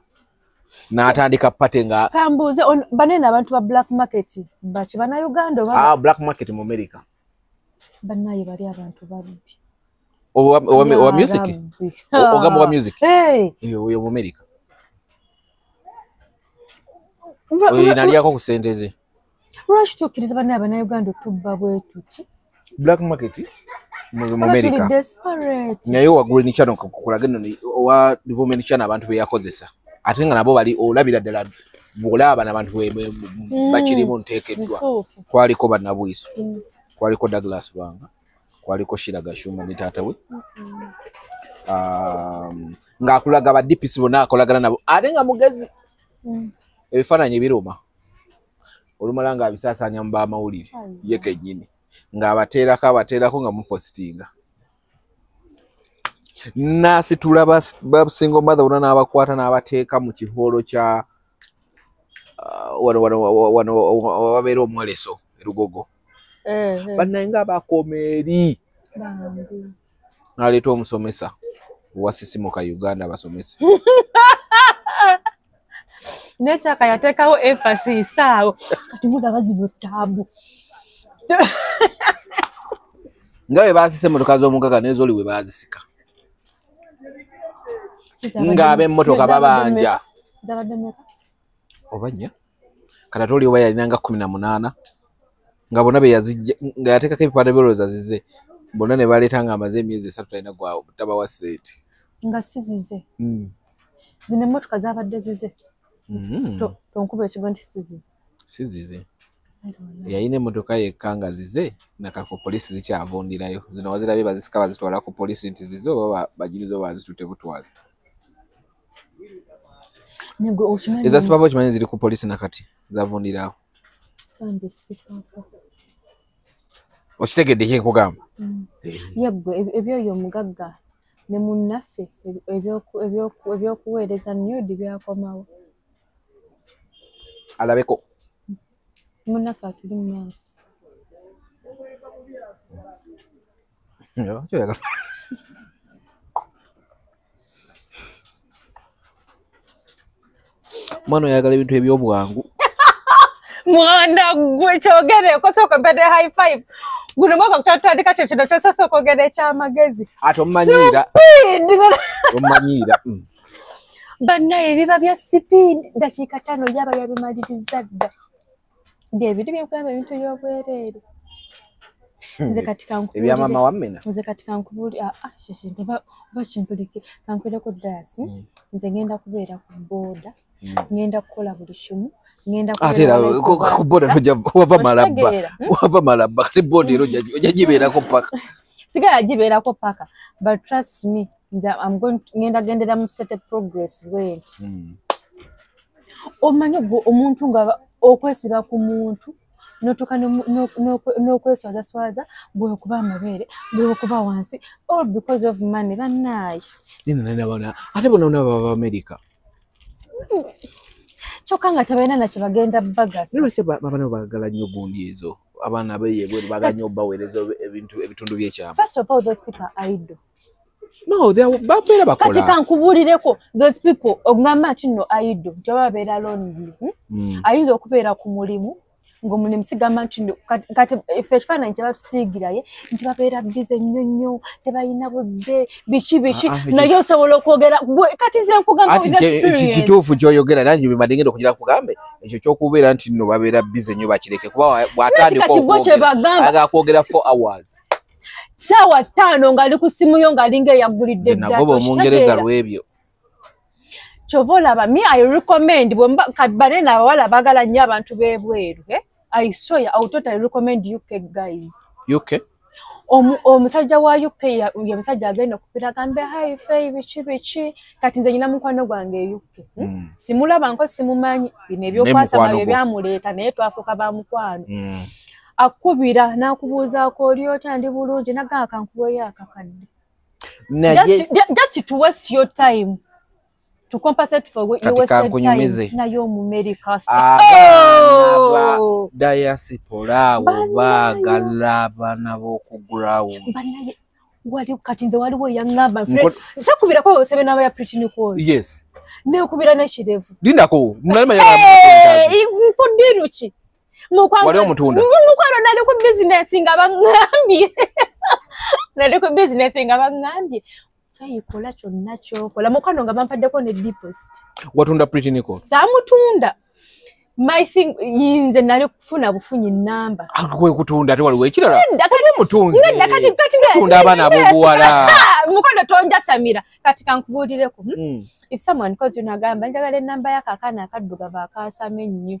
N'atandika party nga kambuuze banene abantu ba black market baki bannayuganda oba black market mu America. Bannaye bali abantu babbi. Owa music? Ogamba owa music? Hey. Oyo mu America. Oyo nalyako ku ssente ze. Lwaki tukkiriza bannaye abannayuganda otubba bwe tuti? Black market mu America. Desperate. Naye owa Green Channel kulage nno owa Development Channel abantu be yakozesa. Ate nga nabo bali olabira ddala bw'olaba n'abantu bakirimu nteekeddwa. Kwaliko Bannabwiso, kwaliko Douglas Lwanga, kwaliko Sheila Gashumba ne taata we. Ng'akulaga ba DPC bonna akolagana nabo ate nga mugezi. Ebifaananyi biruma. Olumala ng'abisaasaanya mu bamawulire ye kennyini. Ng'abateerako abateerako nga mupositinga. Nasitula ba single mother bonna n'abakwata n'abateeka mu kiholo kya wano wabeera omwoleso erugogo. Bannaye nga bakoma eri. N'aleeta omusomesa owa Sisimuka Uganda abasomesa. Nekyaka yateekawo emphasis awo kati mulaba zino taabu. Nga bwe baasise emmotoka z'omugaga n'ezoli we baazisika. Nga ab'emmotoka babanja. Oba nnya. Kati ate oli oba yalina nga 18 nga bonna be yazijja nga yateekako ebipande by'olowooza zize bonna ne baleeta nga amaze emyezi 3 talina gwa tabawa ssente. Nga si zize. Zino emmotoka zaabadde zize. Tonkuba ekigo nti si zize. Si zize. Yalina emmotoka yekka nga zize nakako poliisi zikyavundirayo. Zino wazirabye bazisika bazitwala ku poliisi nti zize oba bagiriza oba bazitutte butwazi. Eza Sipapa okimanyi ziri ku poliisi nakati zavundirawo. Okitegedde kye nkugamba? Yeggwe ebyoyo omugagga ne munnaffe ebyokuweereza nude byakomawo. Alabeko. Munnaffe atuli mu maaso. Mwana oyagala ebintu eby'obwangu. Mwana gwe kyogereko sooka mpadde high five. Guno mwaka kyatandika kye kino kyosoose okwogera ekyamagezi. Ate omumanyiira. Omumanyiira. Bannaye biba bya sipiidi dakiika 5 yaba yabimaliriza dda. Byebiri byekugamba ebintu by'obwereere. Nze kati kankubuulire. Ebya maama wammena. Nze kati kankubuulire. Kintu oba kimpulike kankwireko ddaasi. Nze ngenda kubeera ku booda. Ngenda kukola buli kimu. Ngenda ate era ku booda tojja wava malabba. Wava malabba kati booda era ojja gibeerako paka. Sigala gibeerako paka. But trust me, nze I'm going to ngenda gendera mu state progress bwenti. Omanyi gwe omuntu nga okwesiba ku muntu n'otuuka n'okweswazaswaza bwekuba amabeere bwekuba wansi all because of money bannaaye. Ate bonna bonna baba America. Kyokka nga tebalina na kye bagenda bagasa. Lwaki abaana baagala nnyo gundi ezo? Abaana beeyebweru baagala nnyo obaweereza ebintu ebitundu by'ekyama. First of all, those people are idle. No, they are babeera bakola. Kati kankubuulireko those people ogamba nti nno idle nti oba babeera lonely. Ayinza okubeera ku mulimu ng'omulimu sigamba nti kati ffe ekifaananyi kye batusiigiraye nti babeera busy nnyo nnyo tebalina budde biki biki naye osobola okwogera kati nze nkugamba with experience. Kituufu ky'oyogera nange bwe mbadde ngenda okugira nkugambe ekyo ky'okubeera nti nno babeera busy nnyo bakireke kuba bw'atandika okwogera kwogera 4 hours. Ssaawa 5 ng'ali ku ssimu yo ng'alinga eyagulidde dda. Nagoba Omungereza lw'ebyo. Kyova olaba me I recommend banene abawala baagala nnyo abantu b'ebweru. I swear I would totally recommend UK guys. UK? Omusajja wa UK ye musajja agenda okupira agambe hi Faye biki biki kati nze nyina mukwano gwange e UK. Simulaba nko simumanyi bino ebyokwasama bye byamuleeta naye twafuuka ba mukwano. Akubira n'akubuuzaako oli otya ndi bulungi n'agamba kankuweeyo akakadde. Just to waste your time. To compensate for your wasted time. Naye Omumerika. Abaana ba diaspora abo baagala abaana b'oku ground. Kati nze waliwo eyaŋŋamba sakubirako sebe n'aba ya Pretty Nicole. Yes. Neekubira n'ekirevu. Lindako. Nkudiru ki? Wali omutunda. Mukwano nali ku bizinensi nga baŋŋambye. Nali ku bizinensi nga baŋŋambye. Kola kyonna ky'okola. Mukwano nga bampaddeko ne deposit. Watunda Pretty Nicole? Saamutunda. My thing nze nali kufuna bufunyi nnamba. Kwe kutunda ate waliwo ekirala. Mutunzi. Kati tunda abaana ab'obuwala. Mukwano tonjasamira. Kati kankubuulireko. If someone calls you n'agamba njagala ennamba y'ako akaana akaddugavu akaasama ennyo.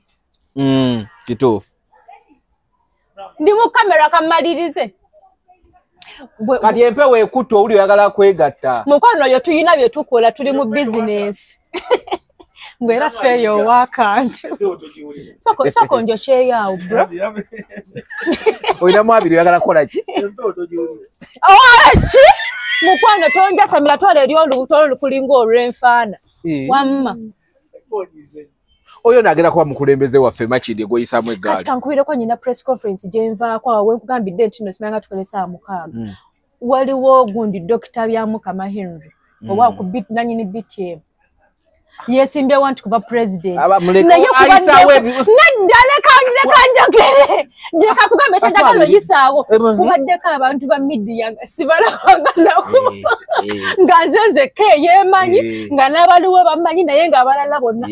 Kituufu. Ndi mu kamera kammalirize. Kati empewo ekutte owuli oyagala kwegatta. Mukwano oyo tuyina bye tukola tuli mu bizinensi. Mbwera Faye ow'akantu. Soko njokyeyo bro. Olinamu abiri oyagala kukola ki? Owala ki? Mukwano tonjasamira twala eri olubuto olukulinga olw'enfaana. Wamma. Oyo nagera kuba mukulembeze waffe Makindye gw'oyisaamu eggaali. Kati kankubireko nyina press conference gye nvaako awo we nkugambidde nti nno simanya nga tukozesa 6. Waliwo gundi Dr. Byamukama Henry oba ku nannyini BTM. Yesimbye wanti kuba president. Naye nedda leka njogere. Leka kugambe ekyenjagala oyisaawo. Kubaddeko abantu ba media nga sibalabanga nako. Nga nze nzekka eyeemanyi, nga n'abaliwo bamanyi naye ng'abalala bonna.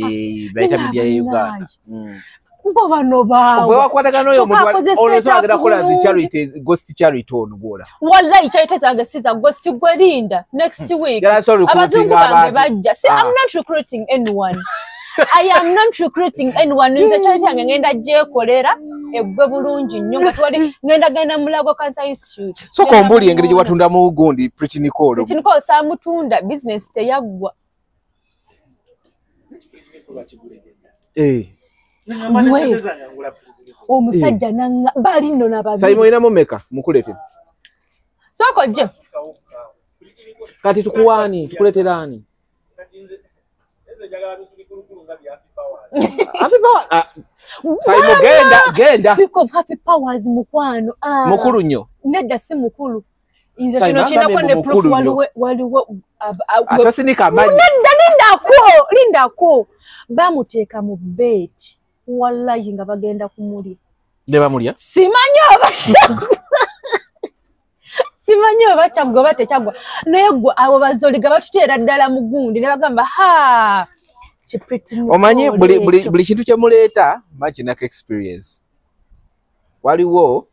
Bayita media ya Uganda. Bo bano baawa. Ove wakwatagana n'oyo omuntu ono agenda kukola zi charity, ghost charity ono gwola. Wallahi charity zange si za ghost, gwe linda next week. Abazungu bange bajja. See, I'm not recruiting anyone. I am not recruiting anyone. Nze charity yange ngenda gyekolera eggwe bulungi nnyo nga twali ngenda genda Mulago Cancer Institute. So kombuli engeri gye watundamu gundi Pretty Nicole. Pretty Nicole saamutunda, business teyaggwa. Omusajja nanga bali nno n'ababiri. Saimo ina mumeka mukuleetera. Soko je. Kati tukuwani tukuleterani. Happy Power. Saimo genda. Speak of Happy Powers mukwano. Mukulu nnyo. Nedda si mukulu. Nze kino kinako ne proof waliwo atosinika amaji. Nedda lindako. Bamuteeka mu beti. Wallahi nga bagenda kumulya. Ne bamulya? Simanyi oba simanyi oba kyaggwa oba tekyaggwa. Naye gwe abo bazoliga batuteera ddala mu gundi ne bagamba ha Omanyi buli kintu kye muleeta makinako experience. Waliwo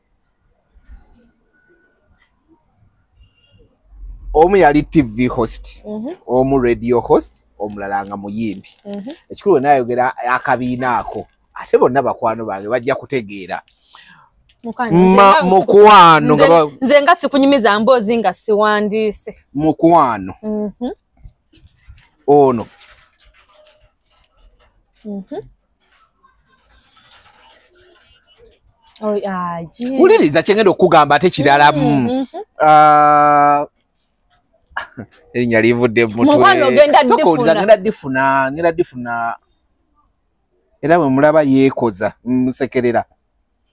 omu yali TV host, omu radio host, omulala nga muyimbi. Ekikulu nayogera akabiina ako ate bonna bakwano bange bajja kutegeera. Mukwano nze nga sikunyumiza mboozi nga siwandiise. Mukwano ono wuliriza kyengenda okugamba ate kiralamu. Erinnya livudde mu mutwe. Ngenda ddifuna. Era bwe mulaba yeekoza musekerera.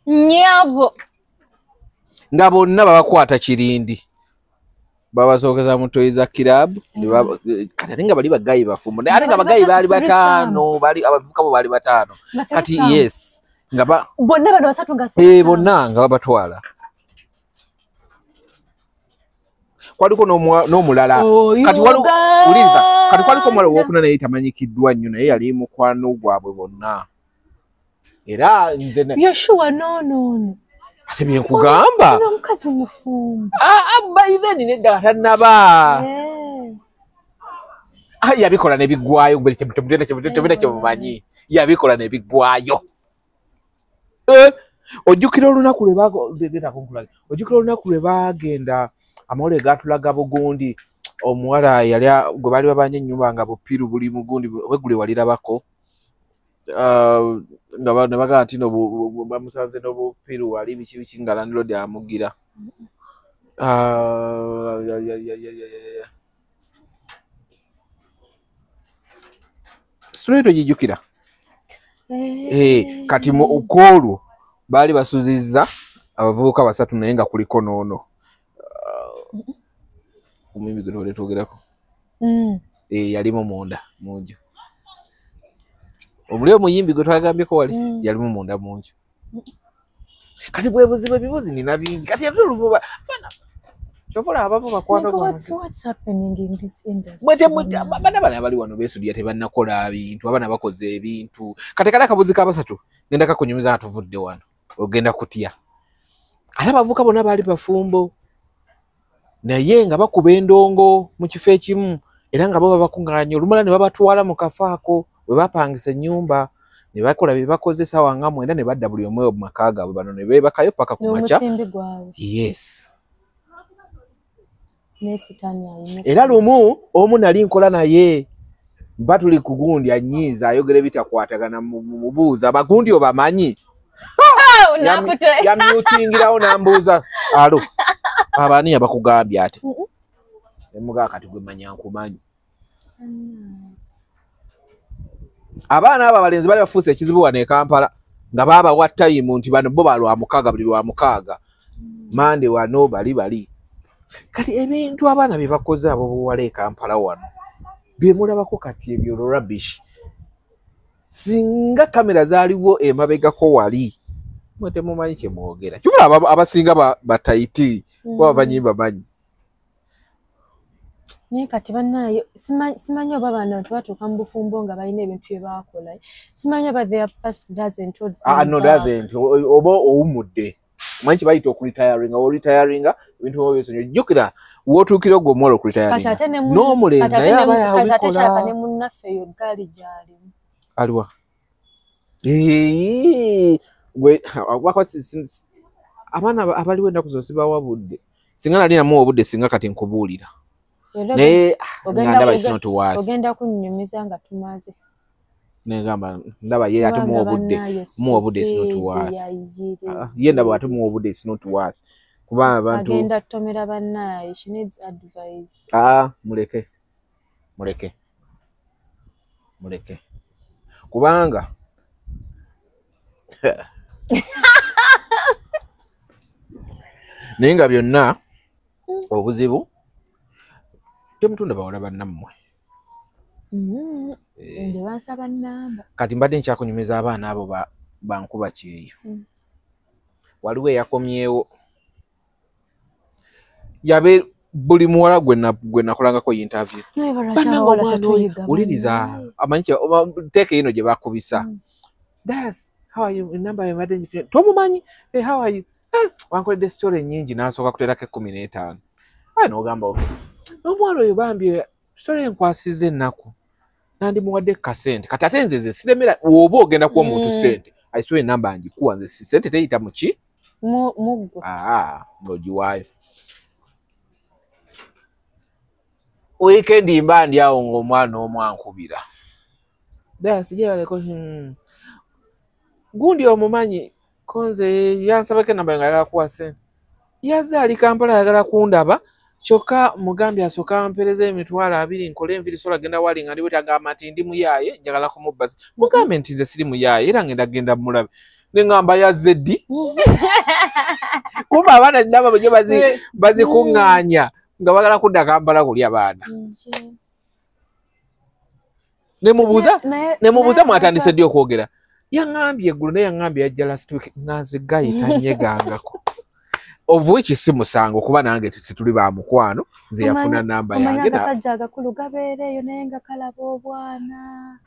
Nnyabo. Nga bonna babakwata kirindi. Babasookeza mu toyi za kiraabu. Kati ate nga bali bagayi bafumbo. Ate nga bagayi baali bataano, bali abavubuka bo baali bataano. Kati yes. Nga bonna bano basatu nga bonna nga babatwala. Kwaliko n'omulala. Kati wuliriza. Kati kwaliko omuwala owokuna naye tamanyikiddwa nnyo naye yali mukwano gwabwe bonna. Era nze Yoshua no. Ate bye nkugamba. Ono omukazi mufumbo. By then nedda tannaba. Yabikola ne biggwayo kyemumanyi. Yabikola ne biggwayo. Ojjukira olunaku lwe baagenda amawulire gaatulaga bugundi omuwala yali gwe baali babanja ennyumba nga bupiru buli mugundi wegule walirabako nga ne bagamba nti no bamusanze n'obupiru wali biki biki nga landlord amugira. Sule togijjukira. Kati kwolwo baali basuzizza abavubuka basatu naye nga kuliko n'ono. Omuyimbi gwe tubadde twogerako. Yalimu munda munju. Omuli omuyimbi gwe twagambyeko wali yalimu munda munju. Kati bwe buzibu ebibuzi nina bingi. Kati ate olumu kyova olaba abamu bakwano bange. What's happening in this industry? Bana bano abali wano beesudira tebannakola bintu, abaana bakoze ebintu. Kati kali akabuzi k'abasatu ngenda kakunyumiza nga tuvudde wano. Ogenda kutya. Ate abavubuka bonna baali bafumbo. Naye nga bakuba endongo mu kifo ekimu era nga bo babakuŋŋaanya olumala ne babatwala mu kafo ako bwe bapangisa ennyumba ne bakola bye bakoze essaawa nga 9 ne badda buli omu mu maka gaabwe bano ne beebakayo paka ku makya. Yes. Era lumu omu nali nkola naye mba tuli ku gundi anyiiza ayogera ebitakwatagana mubuuza abagundi obamanyi. Yamyutingirawo n'ambuuza alo abaani abakugambye ate. Nemugaa kati gwe manya nkumanyi. Abaana abo abalenzi bali bafuuse ekizibu wano e Kampala nga baabawa time nti bano bo ba Lwamukaaga buli Lwamukaaga. Mande wano bali. Kati ebintu abaana bye bakoze abo buwala e Kampala wano bye mulabako kati ebyo rubbish. Singa kamera zaaliwo emabegako wali mwe temumanyi kye mwogera. Kyubula abasinga batayiti kuba bamanyi bamanyi. Naye kati bannaye simanyi oba bano nti batuuka mu bufumbo nga balina ebintu bye baakola. Simanyi oba their past doesn't hold them No, back. Doesn't. Oba owummudde. Omanyi kye bayita okuretiringa, oretiringa ebintu oba byesonyiwa. Jjukira w'otuukira ogwo omuwala okuretiringa. N'omulenzi naye aba Kati ate kyaka yabikola. ne munnaffe eyo eggaali gy'alimu. Aliwa? Gwe abaana abaliwo ennaku zino sibawa budde. Singa nali namuwa obudde singa kati nkubuulira. Naye nga ndaba it's not worth. Ogenda kunnyumiza nga tumaze. Negamba ndaba ye ate muwa obudde. Muwa obudde it's not worth. Ye ndaba ate muwa obudde it's not worth. Kuba abantu agenda kutomera bannaye, she needs advice. Muleke. Muleke. Muleke. Kubanga naye nga byonna obuzibu temutunda bawala bannammwe. Nze bansaba nnamba. Kati mbadde nkyakunyumiza abaana abo bankuba kyeyo. Waliwo eyakomyewo yabe buli muwala gwe nakolangako interview. Wuliriza amanyi teeke eno gye bakubisa. Das, how are you? Enamba yo mbadde ngifunye. Tomumanyi? Hey, how are you? Wankoledde story nnyingi n'asooka kuteerako 15. Aye n'ogamba okay. N'omuwala oyo bambi story enkwasizza ennaku. Nandimuwadde kasente. Kati ate nze siremera oba ogenda kuwa omuntu ssente. I swear enamba ngikuwa nze ssente teyita mu ki? Muggo. Ng'ogiwaayo. Weekend mba ndi awo ng'omwana omu ankubira. Das, gyebaleko. Gundi omumanyi konze yansabako enamba nga ayagala kuwa ssente. Yazze ali Kampala ayagala kundaba. Kyokka mugambye asooka ampeereza 20,000 nkole enviiri sola genda wali nga ndi bwetagamba nti ndi muyaaye njagala kumubba. Mugambe nti nze siri muyaaye era ngenda genda mulabe. Ne ŋŋamba yazze ddi? Kumbe abaana nabo bwe bazikuŋŋaanya nga bagala kudda Kampala kulya baana. Ne mubuuza mwatandise ddi okwogera? Yaŋŋambye eggulo naye yaŋŋambye yajja last week nga nze gayi tanyegangako. Of which si musango kuba nange situli ba mukwano nze yafuna namba yange. Akasajja agakulu gabeereeyo naye nga kalaba obwana.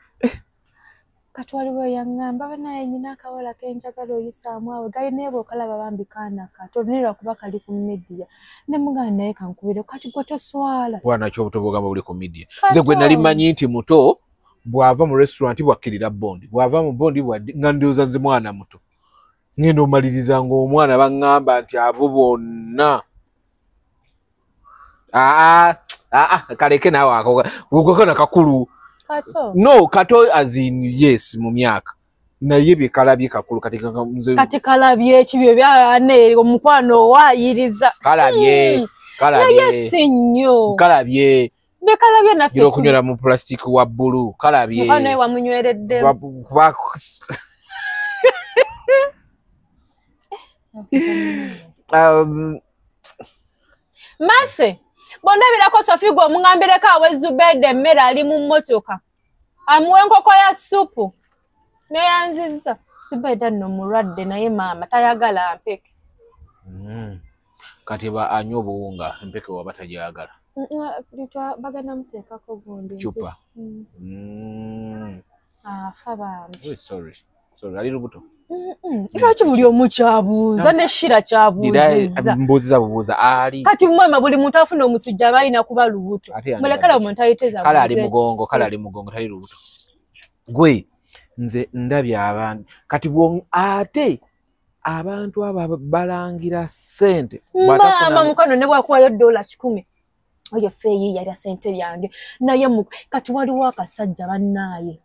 Kati waliwo yaŋŋamba banaye nnyina akawala ke njagala oyisaamu awo galina eba okalaba bambi kaana kato naye lwakuba kali ku media. Ne mugamba naye kankubire kati gwe toswala. Bwana ki obuto bw'ogamba buli ku media? Nze gwe nali mmanyi nti muto bw'ava mu restaurant bwakkirira bondi, bw'ava mu bondi nga ndowooza nze mwana muto. Ngenda omaliriza ng'omwana baŋŋamba nti abo bonna. Kaleke naawe ako gwe kakulu. Kato. No, kato as in yes mu myaka. Naye bye kalabye kakulu kati nze kati kalabye ekibyo byane omukwano waayiriza. Kalabye, kalabye. Naye si nnyo. Kalabye. Bye kalabye naffe. Gira okunywera mu plastic wa bbulu, kalabye. Mukwano we wamunywereddemu. Mase, bondabirako Sophie gwe omungambireko awe Zubeda emmere ali mu mmotoka. Amuwa enkoko ya ssupu. Neyanzizza. Zubeda nno mulwadde naye maama tayagala mpeke. Kati ba anywa obuwunga empeke waba tagyagala. Bagenda muteekako gundi. Chupa. Afa bambi. Sorry. Sorry, ali lubuto. Lwaki buli omu kyabuuza ne Shira kyabuuzizza? Mbuuziza bubuuza ali. Kati mwema buli muntu afuna omusujja aba alina kuba lubuto. Mulekala omuntu ayiteeza. Kale ali mugongo, kale ali mugongo, tali lubuto. Gwe nze ndabye abantu kati ate abantu abo balangira ssente. Maama mukwano ne bw'akuwayo $100. Oyo feeyi yalya ssente yange. Naye kati waliwo akasajja bannaaye.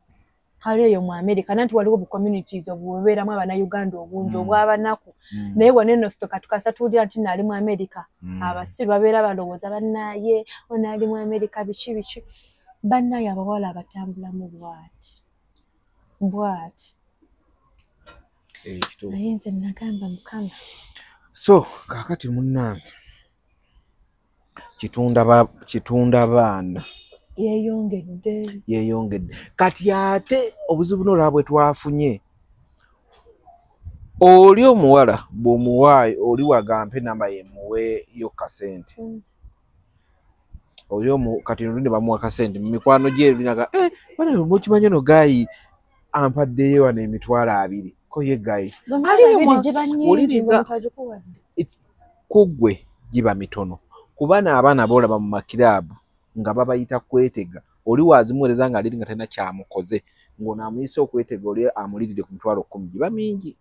Kale eyo mu America nanti waliwo bu communities obubeeramu Abannayuganda obungi obw'abanaku. Naye wano eno ffe katukasa tuwulira nti naali mu America. Abasiru babeera balowooza bannaye ono ali mu America biki biki. Bannaye abawala abatambulamu bw'ati bw'ati. Naye nze nagamba Mukama. So kaakati munnange kitunda baana yeeyongedde. Kati ate obuzibu n'olaba bwe twafunye, oli omuwala bw'omuwaayo oli wagampe namba yemuweeyo kasente. Oli kati nolunde bamuwa kasente mu mikwano gye erinaga bana mukimanyi ono gayi ampaddeyo wano 20,000 ko ye gayi wuliriza ku ggwe giba mitono kuba n'abaana boolaba mu makiraabu nga babayita kwetega, oli waazimuweereza nga aliri nga talina kyamukoze, ng'ono amuyise okwetega oli amuliridde ku 10,000 giba mingi.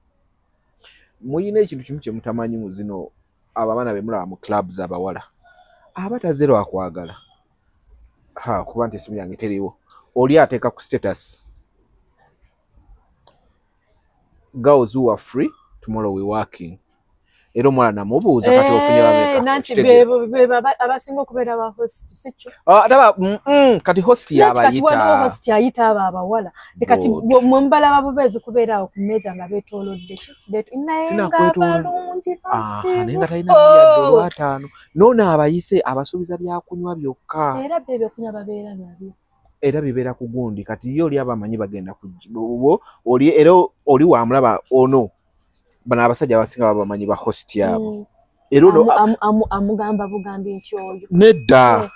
Muyina ekintu kimu kye mutamanyi mu zino abo abaana be mulaba mu clubs abawala aba tazze lwakwagala kuba nti essimu yange teriiwo, oli ateeka ku status girls who are free tomorrow we working. Era omwana namubuuza kati ofunye bameka abasinga okubeera ba host si kyo? Kati host yabayita, host ayita abo abawala kati mwe mubalaba bubeezi kubeera awo ku mmeeza nga beetoolodde ki naye nga balungi naye nga talina yadde olwataano noono abayise abasuubiza byakunywa byokka, era byo ebyokunywa babeera nabyo era bibeera ku gundi. Kati ye oli abamanyi bagenda oli era oli wamulaba ono bano abasajja abasinga baba bamanyi ba host yabo. Era ono amugamba bugambi nti oyo nedda,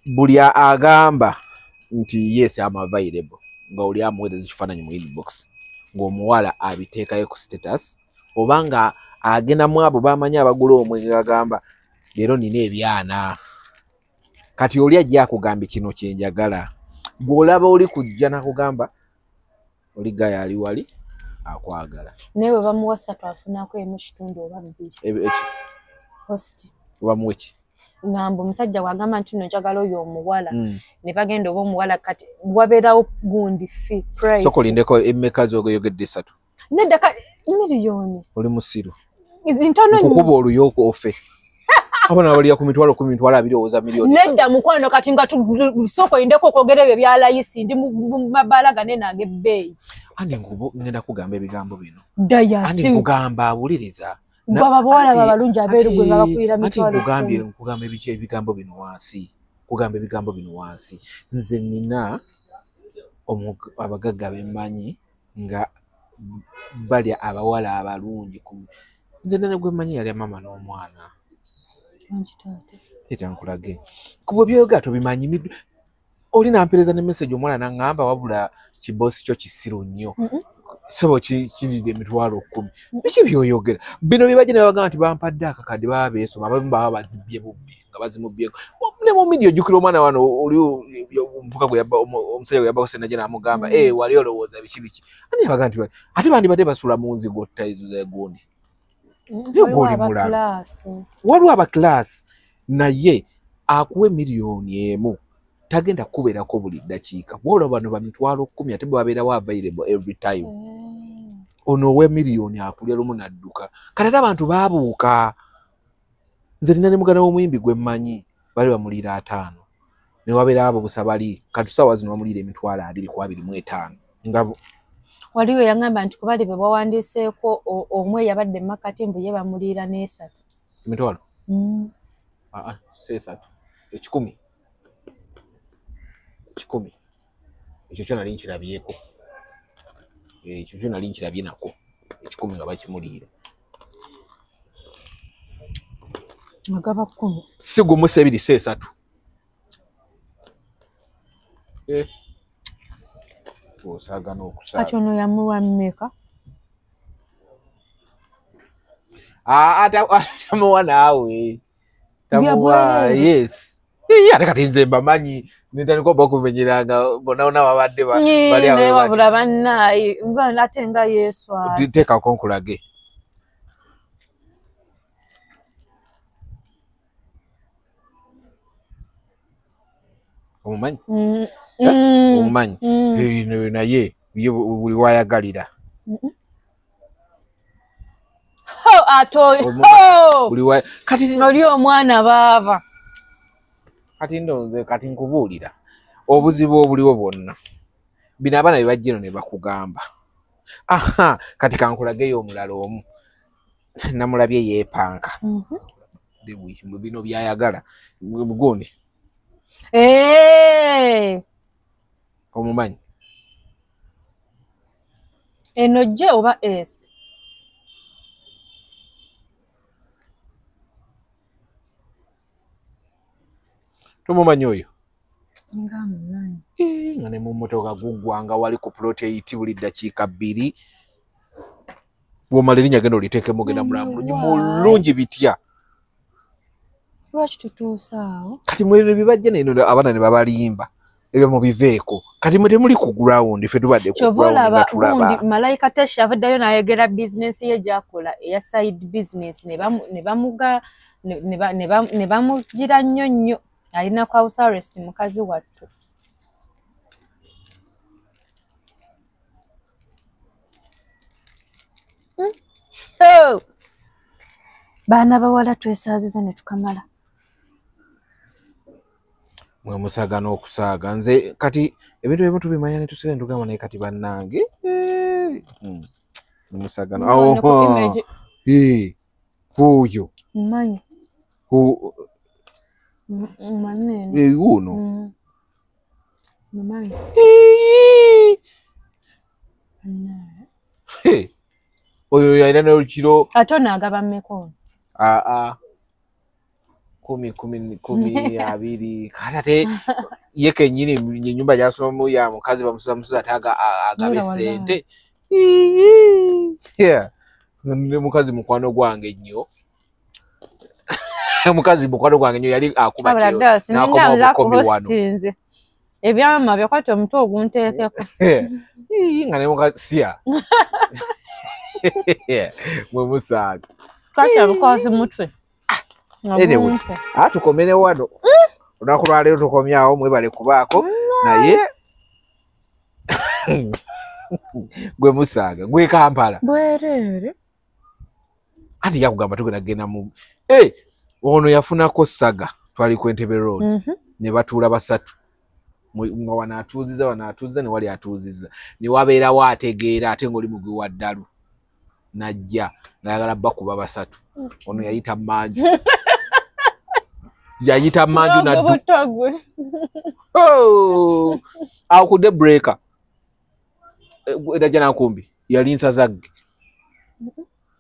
buli agamba nti yes am available nga oli amuweereza ekifaananyi mu inbox ng'omuwala abiteekayo ku status, oba nga agenda mu abo bamanyi abagula omwenge agamba leero nina ebyana. Kati oli ajja akugambye kino kye njagala, gw'olaba oli kujja nakugamba oli gaya ali wali akwagala. Naye bwe bamuwa 3 afunako 1.5 oba 2. Host bamuwa ki? Ngamba omusajja bw'agamba nti nno njagala oyo omuwala ne bagenda oba omuwala kati wabeerawo gundi fee price. Soko lindeko emmeka z'oyogedde 3? Nedda miliyoni. Oli musiru. Ntono nnyo. Nkukuba oluyoko ofe. Abana balya ku 10,000 20,000 owoza miliyoni. Nedda mukwano kati nga soko indeko okwogera ebyo bya layisi ndi mu mabaala ganene ag'ebbeeyi. Andi ngenda kugamba ebigambo bino. Andi nkugamba wuliriza. Baba bawala babalungi abeeru gwe nga bakulira 10,000. Ati nkugambye ebigambo bino wansi. Kugamba ebigambo bino wansi. Nze nina abagagga bemmanyi nga balya abawala abalungi. Nze nina gwe mmanyi yalya mama n'omwana. Teta nkulage. Kuba by'oyogera tobimanyi. Oli nampeereza ne message omwana n'aŋŋamba wabula kibosi kyo kisiru nnyo. Sebo kiridde 10,000. Biki by'oyogera? Bino bye bajja ne bagamba nti bampadde akakadde baba beesoma, abamu baba bazibbye bubbi nga bazimubbyeko. Ne mu media ojjukira omwana wano oli omuvuka gwe yabba omusajja gwe yabbako sente n'amugamba wali olowooza biki biki. Ani yabagamba nti ate bandibadde basula mu nzigotta ezo z'egundi. Waliwo abakilaasi naye akuwa 1,000,000 tagenda kubeerako buli ddakiika. Bw'olaba bano ba 10,000 ate bwe babeerawo available every time. Ono owe 1,000,000 akulya lumu n'adduka. Kati ate abantu baabuuka. Nze nina ne muganda w'omuyimbi gwe mmanyi bali bamuliira 5 ne wabeera abo busa bali kati ssaawa zino bamuliira 20,000 ku 25 nga waliwo yangamba nti kubali be bawandiiseeko omwe yabadde Makati mbu ye bamuliira n'esatu. Emitwalo? Si 3. 100. 100. Ekyo kyo nali nkirabyeko. Ekyo kyo nali nkirabye nako. 100 nga bakimuliira. Agaba 10. Si gumu si 2 si 3. Osaaga n'okusaaga. Kati ono yamuwa mmeka? Tamuwa naawe. Tamuwa, yes. Ate kati nze mbamanyi nentandika oba okumenyeranga bonna babadde bali awo. Wabula bannaye ate nga yeeswaza. Teekako nkulage. Omumanyi? Omumanyi? Naye buli wayagalira. Kati oli omwana baaba. Kati ndowooza kati nkubuulira obuzibu obuliwo bwonna. Bino abaana bye bajja eno ne bakugamba. Aha, kati kankulageyo omulala omu. Namulabye yeepanka. Bino byayagala. Gundi. Omumanyi? Eno J oba S? Tumumanyi oyo? Nga mumanyi. Nga ne mu mmotoka guggwanga wali ku plot 8 buli ddakiika 2. Bw'omala erinnya genda oliteekemu genda mulamu mulungi bitya. Lwaki tutuuse awo? Kati mwe bibajja neno abaana ne babalimba. Ebyo mubiveeko. Kati mwe temuli ku ground, ffe tubadde ku ground nga tulaba. Malayika Tesha avuddeyo n'ayogera bizinensi ye gy'akola eya side business ne bamugira nnyo nnyo. Alina ku house arrest mukazi wattu. Baana bawala twesaaziza ne tukamala. Mwe musaaga n'okusaaga. Nze kati ebintu ebimu tubimanya ne tusigala ne tugamba naye kati bannange. Musaaga oyo. Mmanyi. Mmanyi. Uno. Mmanyi. Oyo yalina n'olukiro. Ate ono agaba mmeka ono? 10, 10, 20. Kati ate ye kennyini ennyumba gy'asomamu ya mukazi bamusuza musuza ate agabe ssente. Ne mukazi mukwano gwange nnyo. Mukazi mukwano gwange nnyo yali akuba kyeyo n'akoma obukomi wano. Ebyama byakwata omutwe ogunteekeko. Nga ne mukazi siya. Mwe musaaga. Kati abukwasi mutwe. Anyway, tukomere wano. Olunaku lwaleero tukomyawo, mwebale kubaako naye gwe musaaga gwe Kampala. Bwereere. Anti yakugamba tugenda genda mu ono yafunako saga twali ku Entebbe Road ne batuula basatu. Nga wano atuuziza wano atuuziza ne wali atuuziza. Ne wabeerawo ategeera ate ng'oli mugwi wa ddalu. Najja ng'ayagala bakuba basatu. Ono yayita manju. Yayita manju na oh! Awo ku daybreaker. Edajja Nankumbi yali nsazagge.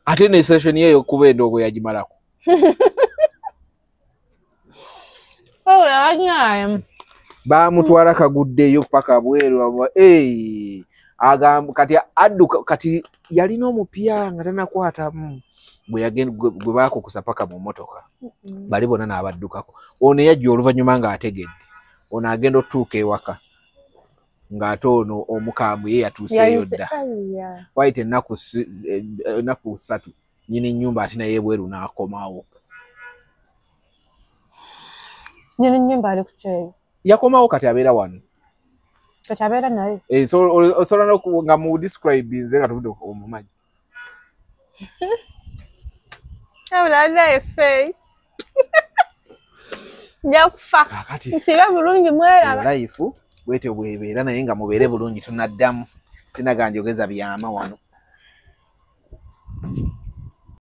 Ate ne session ye okuba endongo yagimalako. Baamutwala kaguddeyo paka bweru. Agamba kati adduka kati yalina omupya nga tanakwatamu. Gwe baakukusa paka mu mmotoka. Bali bonna n'abaddukako. Ono yajja oluvannyuma ng'ategedde. Ono agenda otuuka ewaka. Ng'ate ono omukambwe ye yatuuseeyo dda. Wayita ennaku 3 nnyini nnyumba ate naye ebweru n'akomawo. Nnyini nnyumba ali ku kyeyo. Yakomawo kati abeera wano. Kati abeera naye. Osobola nga mu describe nze nga tuvudde omumanyi. Nja kufa. Nsibe bulungi mweraba. Life bwetyo bwebeera naye nga mubeere bulungi tunaddamu. Sinaga njogeza byama wano.